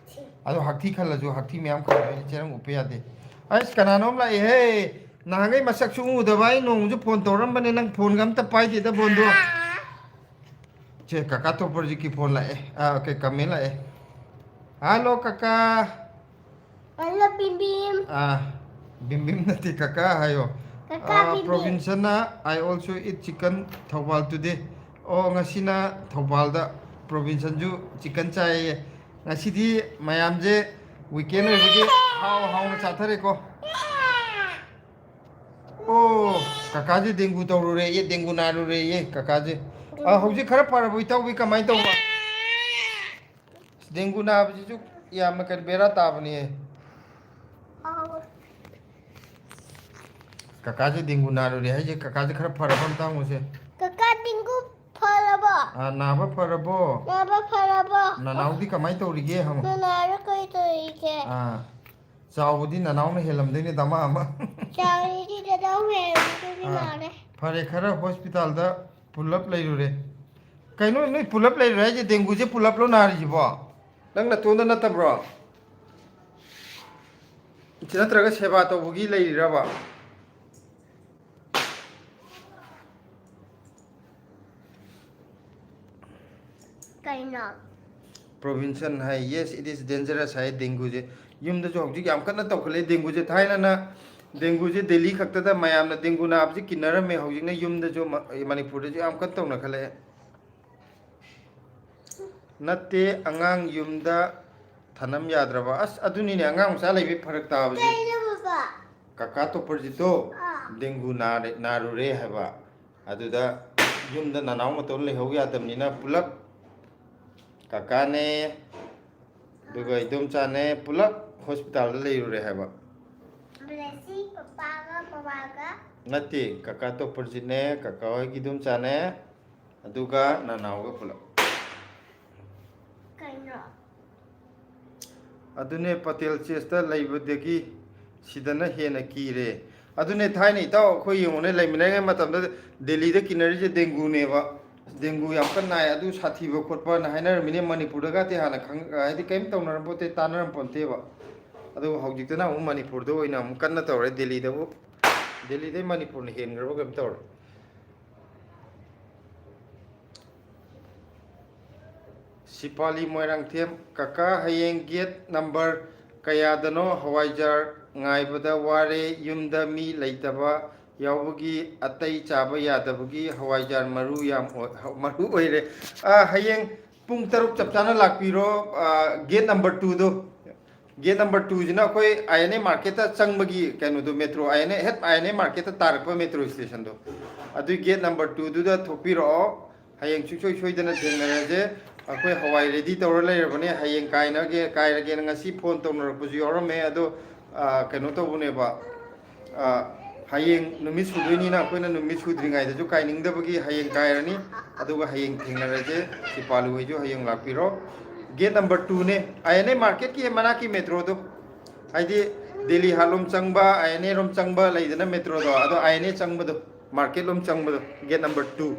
ꯑꯗꯣ ꯍꯛꯊꯤ ꯈꯜꯂꯁꯨ, ꯍꯛꯊꯤ ꯃꯌꯥꯝ ꯈꯜꯂꯁꯨ ꯑꯩꯗꯤ ꯆꯦꯔꯪ ꯎꯞꯄ ꯌꯥꯗꯦ꯫ ꯑꯁ, ꯀꯅꯥꯅꯣꯝ ꯂꯥꯛꯑꯦꯍꯦ! ꯅꯍꯥꯟꯈꯩ ꯃꯁꯛ ꯁꯨꯡ ꯎꯗꯕ, ꯑꯩ ꯅꯣꯡꯃꯁꯨ ꯐꯣꯟ ꯇꯧꯔꯝꯕꯅꯦ, ꯅꯪ ꯐꯣꯟꯒ ꯑꯝꯇ ꯄꯥꯏꯗꯦꯗ, ꯕꯣꯟꯗꯣ꯫ ꯁꯦ, ꯀꯀꯥ ꯇꯣꯞꯄꯔꯖꯤꯠꯀꯤ ꯐꯣꯟ ꯂꯥꯛꯑꯦ꯫ ꯑꯥ, ꯀꯩ, ꯀꯃꯦꯟ ꯂꯥꯛꯑꯦ꯫ ꯍꯜꯂꯣ, ꯀꯀꯥ꯫ ꯍꯜꯂꯣ, ꯕꯤꯝ ꯕꯤꯝ꯫ ꯑꯥ, ꯕꯤꯝ ꯕꯤꯝ ꯅꯠꯇꯦ, ꯀꯀꯥ ꯍꯥꯏꯌꯣ꯫ ꯀꯀꯥ ꯑꯥ, ꯕꯤꯝ ꯕꯤꯝ꯫ ꯄ꯭ꯔꯣꯕꯤꯟꯁꯟꯅ, "I also eat chicken Thoubal today." ꯑꯣ, ꯉꯁꯤꯅ ꯊꯧꯕꯥꯜꯗ ꯄ꯭ꯔꯣꯕꯤꯟꯁꯟꯁꯨ ꯆꯤꯛꯀꯟ ꯆꯥꯏꯌꯦ꯫ ꯉꯁꯤꯗꯤ ꯃꯌꯥꯝꯁꯦ ꯋꯤꯀꯦꯟ ꯑꯣꯏꯕꯒꯤ ꯍꯥꯎ ꯍꯥꯎꯅ ꯆꯥꯊꯔꯦꯀꯣ꯫ ꯑꯣ, ꯀꯀꯥꯁꯦ ꯗꯦꯡꯒꯨ ꯇꯧꯔꯨꯔꯦꯌꯦ, ꯗꯦꯡꯒꯨ ꯅꯥꯔꯨꯔꯦꯌꯦ ꯀꯀꯥꯁꯦ꯫ ꯑ, ꯍꯧꯖꯤꯛ ꯈꯔ ꯐꯔꯕꯣ, ꯏꯇꯥꯎꯕꯤ? ꯀꯃꯥꯏꯅ ꯇꯧꯕ? ꯗꯦꯡꯒꯨ ꯅꯥꯕꯁꯤꯁꯨ ꯌꯥꯝꯅ ꯀꯔꯤ ꯕꯦꯔꯥ ꯇꯥꯕꯅꯦ꯫ ꯑꯥꯎ꯫ ꯀꯀꯥꯁꯦ ꯗꯦꯡꯒꯨ ꯅꯥꯔꯨꯔꯦ ꯍꯥꯏꯁꯦ, ꯀꯀꯥꯁꯦ ꯈꯔ ꯐꯔꯕ ꯑꯝꯇ ꯍꯪꯉꯨꯁꯦ꯫ ꯀꯀꯥ, ꯗꯦꯡꯒꯨ ꯐꯔꯕꯣ? ꯑ, ꯅꯥꯕ ꯐꯔꯕꯣ? ꯅꯥꯕ ꯐꯔꯕꯣ? ꯅꯅꯥꯎꯗꯤ ꯀꯃꯥꯏꯅ ꯇꯧꯔꯤꯒꯦ ꯍꯪꯉꯨ꯫ ꯅꯅꯥꯎꯗꯤ ꯀꯔꯤ ꯇꯧꯔꯤꯒꯦ? ꯑꯥ꯫ ꯆꯥꯎꯕꯗꯤ ꯅꯅꯥꯎꯅ ꯍꯦꯜꯂꯝꯗꯣꯏꯅꯦ, ꯗꯃꯥ ꯑꯃ꯫ ꯆꯥꯎꯔꯤꯗꯤ ꯅꯅꯥꯎ ꯍꯦꯜꯂꯝꯗꯣꯏꯅꯤ ꯑꯥ, ꯃꯥꯜꯂꯦ꯫ ꯐꯔꯦ, ꯈꯔ ꯍꯣꯁꯄꯤꯇꯥꯜꯗ ꯄꯨꯂꯞ ꯂꯩꯔꯨꯔꯦ꯫ ꯀꯩꯅꯣ, ꯅꯣꯏ ꯄꯨꯂꯞ ꯂꯩꯔꯨꯔꯦ ꯍꯥꯏꯁꯦ? ꯗꯦꯡꯒꯨꯁꯦ ꯄꯨꯂꯞꯂꯣ ꯅꯥꯔꯤꯁꯤꯕꯣ? ꯅꯪ ꯅꯇꯣꯟꯗ ꯅꯠꯇꯕ꯭ꯔꯣ? ꯅꯠꯇ꯭ꯔꯒ ꯁꯦꯕꯥ ꯇꯧꯕꯒꯤ ꯂꯩꯔꯤꯔꯕ? ꯀꯩꯅꯣ? ꯄ꯭ꯔꯣꯕꯤꯟꯁꯟ ꯍꯥꯏ, "Yes, it is dangerous" ꯍꯥꯏ ꯗꯦꯡꯒꯨꯁꯦ꯫ ꯌꯨꯝꯗꯁꯨ ꯍꯧꯖꯤꯛ ꯌꯥꯝ ꯀꯟꯅ ꯇꯧꯈꯠꯂꯛꯑꯦ ꯗꯦꯡꯒꯨꯁꯦ꯫ ꯊꯥꯏꯅꯅ ꯗꯦꯡꯒꯨꯁꯦ ꯗꯦꯜꯂꯤ ꯈꯛꯇꯗ ꯃꯌꯥꯝꯅ ꯗꯦꯡꯒꯨ ꯅꯥꯕꯁꯤ ꯀꯤꯟꯅꯔꯝꯃꯦ꯫ ꯍꯧꯖꯤꯛꯅ ꯌꯨꯝꯗꯁꯨ ꯃ-, ꯃꯅꯤꯄꯨꯔꯗꯁꯨ ꯌꯥꯝ ꯀꯟꯅ ꯇꯧꯅꯈꯠꯂꯛꯑꯦ꯫ ꯅꯠꯇꯦ, ꯑꯉꯥꯡ ꯌꯨꯝꯗ ꯊꯅꯝ ꯌꯥꯗ꯭ꯔꯕ꯫ ꯑꯁ, ꯑꯗꯨꯅꯤꯅꯦ ꯑꯉꯥꯡ ꯃꯆꯥ ꯂꯩꯕꯩ ꯐꯔꯛ ꯇꯥꯕꯁꯦ꯫ ꯀꯩꯅꯣ ꯕꯕꯥ? ꯀꯀꯥ ꯇꯣꯞꯄꯔꯖꯤꯠꯇꯣ ꯑꯥ꯫ ꯗꯦꯡꯒꯨ ꯅꯥꯔꯦ-, ꯅꯥꯔꯨꯔꯦ ꯍꯥꯏꯕ꯫ ꯑꯗꯨꯗ ꯌꯨꯝꯗ ꯅꯅꯥꯎ ꯃꯇꯣꯟ ꯂꯩꯍꯧ ꯌꯥꯗꯕꯅꯤꯅ ꯄꯨꯂꯞ ꯀꯀꯥꯅꯦ, ꯑꯗꯨꯒ ꯏꯗꯣꯝꯆꯥꯅꯦ ꯄꯨꯂꯞ ꯍꯣꯁꯄꯤꯇꯥꯜꯗ ꯂꯩꯔꯨꯔꯦ ꯍꯥꯏꯕ꯫ ꯕ꯭ꯂꯦꯁꯤ ꯄꯄꯥꯒ ꯃꯃꯥꯒ? ꯅꯠꯇꯦ, ꯀꯀꯥ ꯇꯣꯞꯄꯔꯖꯤꯠꯅꯦ, ꯀꯀꯥ ꯍꯣꯏꯒꯤ ꯏꯗꯣꯝꯆꯥꯅꯦ, ꯑꯗꯨꯒ ꯅꯅꯥꯎꯒ ꯄꯨꯂꯞ꯫ ꯀꯩꯅꯣ? ꯑꯗꯨꯅꯦ, ꯄꯇꯦꯜ ꯆꯦꯁꯇ ꯂꯩꯕꯗꯒꯤ ꯁꯤꯗꯅ ꯍꯦꯟꯅ ꯀꯤꯔꯦ꯫ ꯑꯗꯨꯅꯦ, ꯊꯥꯏꯅ ꯏꯇꯥꯎ ꯑꯩꯈꯣꯏ ꯌꯦꯡꯉꯨꯅꯦ, ꯂꯩꯃꯤꯟꯅꯔꯤꯉꯩ ꯃꯇꯝꯗ ꯗꯦꯜꯂꯤꯗ ꯀꯤꯅꯔꯤꯁꯦ ꯗꯦꯡꯒꯨꯅꯦꯕ꯫ ꯗꯦꯡꯒꯨ ꯌꯥꯝ ꯀꯟꯅ ꯅꯥꯏ, ꯑꯗꯨ ꯁꯥꯊꯤꯕ ꯈꯣꯠꯄꯅ ꯍꯥꯏꯅꯔꯝꯃꯤꯅꯦ꯫ ꯃꯅꯤꯄꯨꯔꯗꯒꯗꯤ ꯍꯥꯟꯅ ꯈꯪ-, ꯍꯥꯏꯗꯤ ꯀꯔꯤꯝ ꯇꯧꯅꯔꯝꯄꯣꯠꯇꯦ, ꯇꯥꯟꯅꯔꯝꯄꯣꯟꯇꯦꯕ꯫ ꯑꯗꯨꯕꯨ ꯍꯧꯖꯤꯛꯇꯅ ꯑꯃꯨꯛ ꯃꯅꯤꯄꯨꯔꯗ ꯑꯣꯏꯅ ꯑꯃꯨꯛ ꯀꯟꯅ ꯇꯧꯔꯦ꯫ ꯗꯦꯜꯂꯤꯗꯕꯨ, ꯗꯦꯜꯂꯤꯗꯩ ꯃꯅꯤꯄꯨꯔꯅ ꯍꯦꯟꯈ꯭ꯔꯕ ꯀꯩꯅꯣꯝ ꯇꯧꯔꯦ꯫ ꯁꯤꯄꯥꯂꯤ ꯃꯣꯏꯔꯥꯡꯊꯦꯝ, ꯀꯀꯥ, ꯍꯌꯦꯡ gate number ꯀꯌꯥꯗꯅꯣ? ꯍꯋꯥꯏꯖꯥꯔ ꯉꯥꯏꯕꯗ ꯋꯥꯔꯦ, ꯌꯨꯝꯗ ꯃꯤ ꯂꯩꯇꯕ ꯌꯥꯎꯕꯒꯤ ꯑꯇꯩ ꯆꯥꯕ ꯌꯥꯗꯕꯒꯤ ꯍꯋꯥꯏꯖꯥꯔ ꯃꯔꯨ ꯌꯥꯝ ꯑꯣꯏ-, ꯃꯔꯨ ꯑꯣꯏꯔꯦ꯫ ꯑ, ꯍꯌꯦꯡ ꯄꯨꯡ ꯇꯔꯨꯛ ꯆꯞ ꯆꯥꯅ ꯂꯥꯛꯄꯤꯔꯣ, ꯑ, gate number twoꯗꯣ꯫ Gate number twoꯁꯤꯅ ꯑꯩꯈꯣꯏ I N A marketꯇ ꯆꯪꯕꯒꯤ ꯀꯩꯅꯣꯗꯣ, metro, I N A, ꯍꯦꯛ I N A marketꯇ ꯇꯥꯔꯛꯄ metro stationꯗꯣ, ꯑꯗꯨꯒꯤ gate number twoꯗꯨꯗ ꯊꯣꯛꯄꯤꯔꯛꯑꯣ꯫ ꯍꯌꯦꯡ ꯁꯨꯡꯁꯣꯏ ꯁꯣꯏꯗꯅ ꯊꯦꯡꯅꯔꯁꯦ꯫ ꯑꯩꯈꯣꯏ ꯍꯋꯥꯏ ready ꯇꯧꯔ ꯂꯩꯔꯕꯅꯦ꯫ ꯍꯌꯦꯡ ꯀꯥꯏꯅꯒꯦ, ꯀꯥꯏꯔꯒꯦꯅ ꯉꯁꯤ phone ꯇꯧꯅꯔꯛꯄꯁꯨ ꯌꯥꯎꯔꯝꯃꯦ꯫ ꯑꯗꯣ, ꯑ, ꯀꯩꯅꯣ ꯇꯧꯕꯅꯦꯕ, ꯑ, ꯍꯌꯦꯡ ꯅꯨꯃꯤꯠ ꯁꯨꯗꯣꯏꯅꯤꯅ ꯑꯩꯈꯣꯏꯅ ꯅꯨꯃꯤꯠ ꯁꯨꯗ꯭ꯔꯤꯉꯩꯗꯁꯨ ꯀꯥꯏꯅꯤꯡꯗꯕꯒꯤ ꯍꯌꯦꯡ ꯀꯥꯏꯔꯅꯤ꯫ ꯑꯗꯨꯒ ꯍꯌꯦꯡ ꯊꯦꯡꯅꯔꯁꯦ꯫ ꯁꯤꯄꯥꯂꯨ ꯍꯣꯏꯁꯨ ꯍꯌꯦꯡ ꯂꯥꯛꯄꯤꯔꯣ꯫ Gate number twoꯅꯦ, I N A marketꯀꯤ ꯃꯅꯥꯛꯀꯤ metroꯗꯣ꯫ ꯍꯥꯏꯗꯤ ꯗꯦꯜꯂꯤ ꯍꯥꯠꯂꯣꯝ ꯆꯪꯕ, I N A ꯔꯣꯝ ꯆꯪꯕ ꯂꯩꯗꯅ metroꯗꯣ, ꯑꯗꯣ I N A ꯆꯪꯕꯗꯣ, market ꯂꯣꯝ ꯆꯪꯕꯗꯣ, gate number two꯫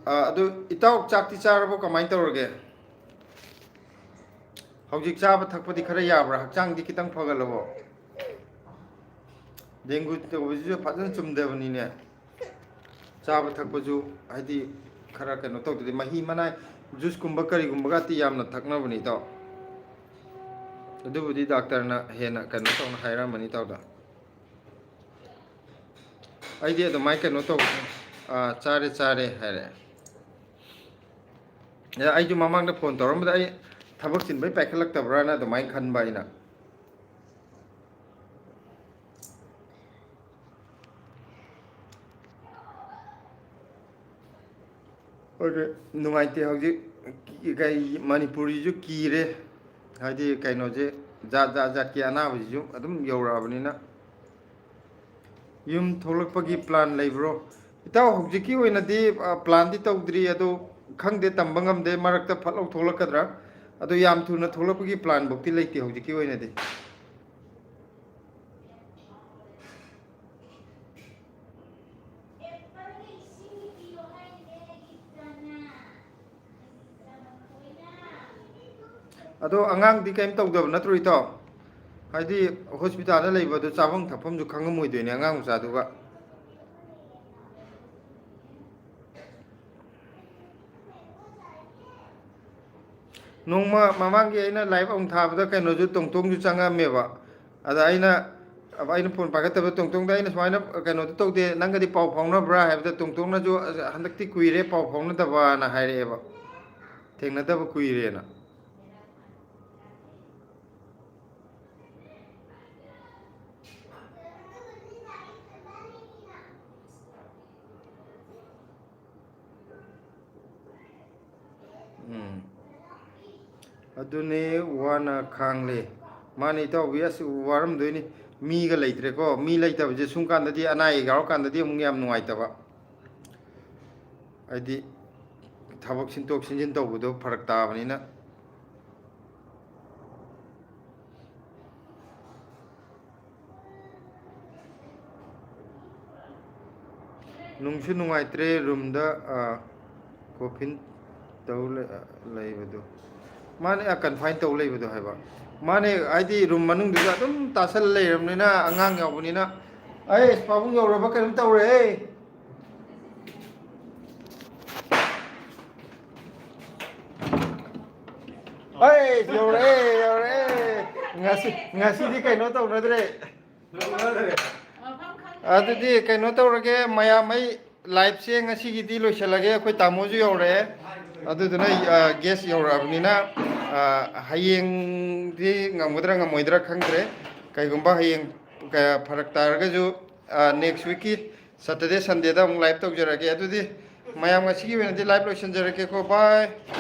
ꯑ, ꯑꯗꯨ ꯏꯇꯥꯎ, ꯆꯥꯛꯇꯤ ꯆꯥꯔꯕꯣ? ꯀꯃꯥꯏꯅ ꯇꯧꯔꯒꯦ? ꯍꯧꯖꯤꯛ ꯆꯥꯕ ꯊꯛꯄꯗꯤ ꯈꯔ ꯌꯥꯕ꯭ꯔꯥ? ꯍꯛꯆꯥꯡꯗꯤ ꯈꯤꯇꯪ ꯐꯒꯠꯂꯕꯣ? Dengue ꯇꯧꯕꯁꯤꯁꯨ ꯐꯖꯅ ꯆꯨꯝꯗꯕꯅꯤꯅꯦ꯫ ꯆꯥꯕ ꯊꯛꯄꯁꯨ ꯍꯥꯏꯗꯤ ꯈꯔ ꯀꯩꯅꯣ ꯇꯧꯗ꯭ꯔꯗꯤ, ꯃꯍꯤ ꯃꯅꯥꯏ, juiceꯀꯨꯝꯕ ꯀꯔꯤꯒꯨꯝꯕꯒꯇꯤ ꯌꯥꯝꯅ ꯊꯛꯅꯕꯅꯤ, ꯏꯇꯥꯎ꯫ ꯑꯗꯨꯕꯨꯗꯤ doctorꯅ ꯍꯦꯟꯅ ꯀꯩꯅꯣ ꯇꯧꯅ ꯍꯥꯏꯔꯝꯃꯅꯤ, ꯏꯇꯥꯎꯗ꯫ ꯑꯩꯗꯤ ꯑꯗꯨꯃꯥꯏꯅ ꯀꯩꯅꯣ ꯇꯧꯕ, ꯑꯥ, "ꯆꯥꯔꯦ, ꯆꯥꯔꯦ" ꯍꯥꯏꯔꯦ꯫ ꯑꯦ, ꯑꯩꯁꯨ ꯃꯃꯥꯡꯗ phone ꯇꯧꯔꯝꯕꯗ ꯑꯩ ꯊꯕꯛ ꯆꯤꯟꯕꯩ ꯄꯥꯏꯈꯠꯂꯛꯇꯕ꯭ꯔꯥꯅ ꯑꯗꯨꯃꯥꯏꯅ ꯈꯟꯕ ꯑꯩꯅ꯫ ꯑꯗꯨ ꯅꯨꯡꯉꯥꯏꯇꯦ ꯍꯧꯖꯤꯛ꯫ ꯀꯤ-, ꯀꯩ, ꯃꯅꯤꯄꯨꯔꯁꯤꯁꯨ ꯀꯤꯔꯦ꯫ ꯍꯥꯏꯗꯤ ꯀꯩꯅꯣꯁꯦ, ꯖꯥꯠ, ꯖꯥꯠ, ꯖꯥꯠꯀꯤ ꯑꯅꯥꯕꯁꯤꯁꯨ ꯑꯗꯨꯝ ꯌꯧꯔꯛꯑꯕꯅꯤꯅ꯫ ꯌꯨꯝ ꯊꯣꯛꯂꯛꯄꯒꯤ plan ꯂꯩꯕ꯭ꯔꯣ? ꯏꯇꯥꯎ, ꯍꯧꯖꯤꯛꯀꯤ ꯑꯣꯏꯅꯗꯤ, ꯑ, planꯗꯤ ꯇꯧꯗ꯭ꯔꯤ, ꯑꯗꯣ ꯈꯪꯗꯦ, ꯇꯝꯕ ꯉꯝꯗꯦ, ꯃꯔꯛꯇ ꯐꯠ ꯂꯥꯎ ꯊꯣꯛꯂꯛꯀꯗ꯭ꯔꯥ꯫ ꯑꯗꯣ ꯌꯥꯝ ꯊꯨꯅ ꯊꯣꯛꯂꯛꯄꯒꯤ planꯐꯧꯗꯤ ꯂꯩꯇꯦ ꯍꯧꯖꯤꯛꯀꯤ ꯑꯣꯏꯅꯗꯤ꯫ ꯑꯗꯣ ꯑꯉꯥꯡꯗꯤ ꯀꯔꯤꯝ ꯇꯧꯗꯕ ꯅꯠꯇ꯭ꯔꯣ, ꯏꯇꯥꯎ? ꯍꯥꯏꯗꯤ hospitalꯗ ꯂꯩꯕꯗꯨ ꯆꯥꯐꯝ ꯊꯛꯐꯝꯁꯨ ꯈꯪꯉꯝꯃꯣꯏꯗꯣꯏꯅꯦ ꯑꯉꯥꯡ ꯃꯆꯥꯗꯨꯒ꯫ ꯅꯣꯡꯃ ꯃꯃꯥꯡꯒꯤ ꯑꯩꯅ live ꯑꯃꯨꯛ ꯊꯥꯕꯗ ꯀꯩꯅꯣꯁꯨ, ꯇꯣꯡꯇꯣꯡꯁꯨ ꯆꯪꯉꯝꯃꯦꯕ꯫ ꯑꯗ ꯑꯩꯅ, ꯑꯩꯅ ꯐꯣꯟ ꯄꯥꯏꯈꯠꯇꯕꯗ ꯇꯣꯡꯇꯣꯡꯗ ꯑꯩꯅ ꯁꯨꯃꯥꯏꯅ ꯀꯩꯅꯣꯗꯣ ꯇꯧꯗꯦ, ꯅꯪꯒꯗꯤ ꯄꯥꯎ ꯐꯥꯎꯅꯕ꯭ꯔꯥ ꯍꯥꯏꯕꯗ, ꯇꯣꯡꯇꯣꯡꯅꯁꯨ "ꯑꯁ, ꯍꯟꯗꯛꯇꯤ ꯀꯨꯏꯔꯦ ꯄꯥꯎ ꯐꯥꯎꯅꯗꯕꯅ" ꯍꯥꯏꯔꯛꯑꯦꯕ, "ꯊꯦꯡꯅꯗꯕ ꯀꯨꯏꯔꯦꯅ"꯫ ꯎꯝ꯫ ꯑꯗꯨꯅꯦ, ꯋꯥꯅ ꯈꯥꯡꯂꯦ꯫ ꯃꯥꯅꯦ ꯏꯇꯥꯎꯕꯤ, ꯑꯁ ꯋꯥꯔꯝꯗꯣꯏꯅꯤ꯫ ꯃꯤꯒ ꯂꯩꯇ꯭ꯔꯦꯀꯣ꯫ ꯃꯤ ꯂꯩꯇꯕꯁꯦ ꯁꯨꯝ ꯀꯥꯟꯗꯗꯤ, ꯑꯅꯥ ꯑꯌꯦꯛ ꯌꯥꯎꯔꯀꯥꯟꯗꯗꯤ ꯑꯃꯨꯛ ꯌꯥꯝ ꯅꯨꯡꯉꯥꯏꯇꯕ꯫ ꯍꯥꯏꯗꯤ ꯊꯕꯛ ꯁꯤꯟꯇꯣꯛ ꯁꯤꯟꯖꯤꯟ ꯇꯧꯕꯗꯣ ꯐꯔꯛ ꯇꯥꯕꯅꯤꯅ꯫ ꯅꯨꯡꯁꯨ ꯅꯨꯡꯉꯥꯏꯇ꯭ꯔꯦ ꯔꯨꯝꯗ, ꯑ, coffin ꯇꯧ ꯂꯩ-, ꯑ, ꯂꯩꯕꯗꯣ꯫ ꯃꯥꯅꯦ, ꯑ, confine ꯇꯧ ꯂꯩꯕꯗꯣ ꯍꯥꯏꯕ꯫ ꯃꯥꯅꯦ, ꯍꯥꯏꯗꯤ ꯔꯨꯝ ꯃꯅꯨꯡꯗꯨꯗ ꯑꯗꯨꯝ ꯇꯥꯁꯜꯂ ꯂꯩꯔꯕꯅꯤꯅ, ꯑꯉꯥꯡ ꯌꯥꯎꯕꯅꯤꯅ꯫ ꯑꯩ ꯄꯥꯕꯨꯡ ꯌꯧꯔꯕ ꯀꯩꯅꯣꯝ ꯇꯧꯔꯦ꯫ ꯑꯩ ꯌꯧꯔꯛꯑꯦ, ꯌꯧꯔꯛꯑꯦ꯫ ꯉꯁꯤ, ꯉꯁꯤꯗꯤ ꯀꯩꯅꯣ ꯇꯧꯅꯗ꯭ꯔꯦ꯫ ꯑꯗꯨꯗꯤ ꯀꯩꯅꯣ ꯇꯧꯔꯒꯦ, ꯃꯌꯥꯝ, ꯑꯩ live-ꯁꯦ ꯉꯁꯤꯒꯤꯗꯤ ꯂꯣꯏꯁꯤꯜꯂꯒꯦ꯫ ꯑꯩꯈꯣꯏ ꯇꯥꯃꯣꯁꯨ ꯌꯧꯔꯛꯑꯦ, ꯑꯗꯨꯗꯨꯅ, ꯑ, guest ꯌꯧꯔꯛꯑꯕꯅꯤꯅ, ꯑ, ꯍꯌꯦꯡꯗꯤ ꯉꯝꯒꯗ꯭ꯔꯥ ꯉꯝꯃꯣꯏꯗ꯭ꯔꯥ ꯈꯪꯗ꯭ꯔꯦ꯫ ꯀꯩꯒꯨꯝꯕ ꯍꯌꯦꯡ ꯀ-, ꯐꯔꯛ ꯇꯥꯔꯒꯁꯨ, ꯑ, next week-ꯀꯤ Saturday, Sunday-ꯗ ꯑꯃꯨꯛ live ꯇꯧꯖꯔꯛꯑꯒꯦ꯫ ꯑꯗꯨꯗꯤ ꯃꯌꯥꯝ, ꯉꯁꯤꯒꯤ ꯑꯣꯏꯅꯗꯤ live ꯂꯣꯏꯁꯤꯟꯖꯔꯒꯦꯀꯣ꯫ Bye꯫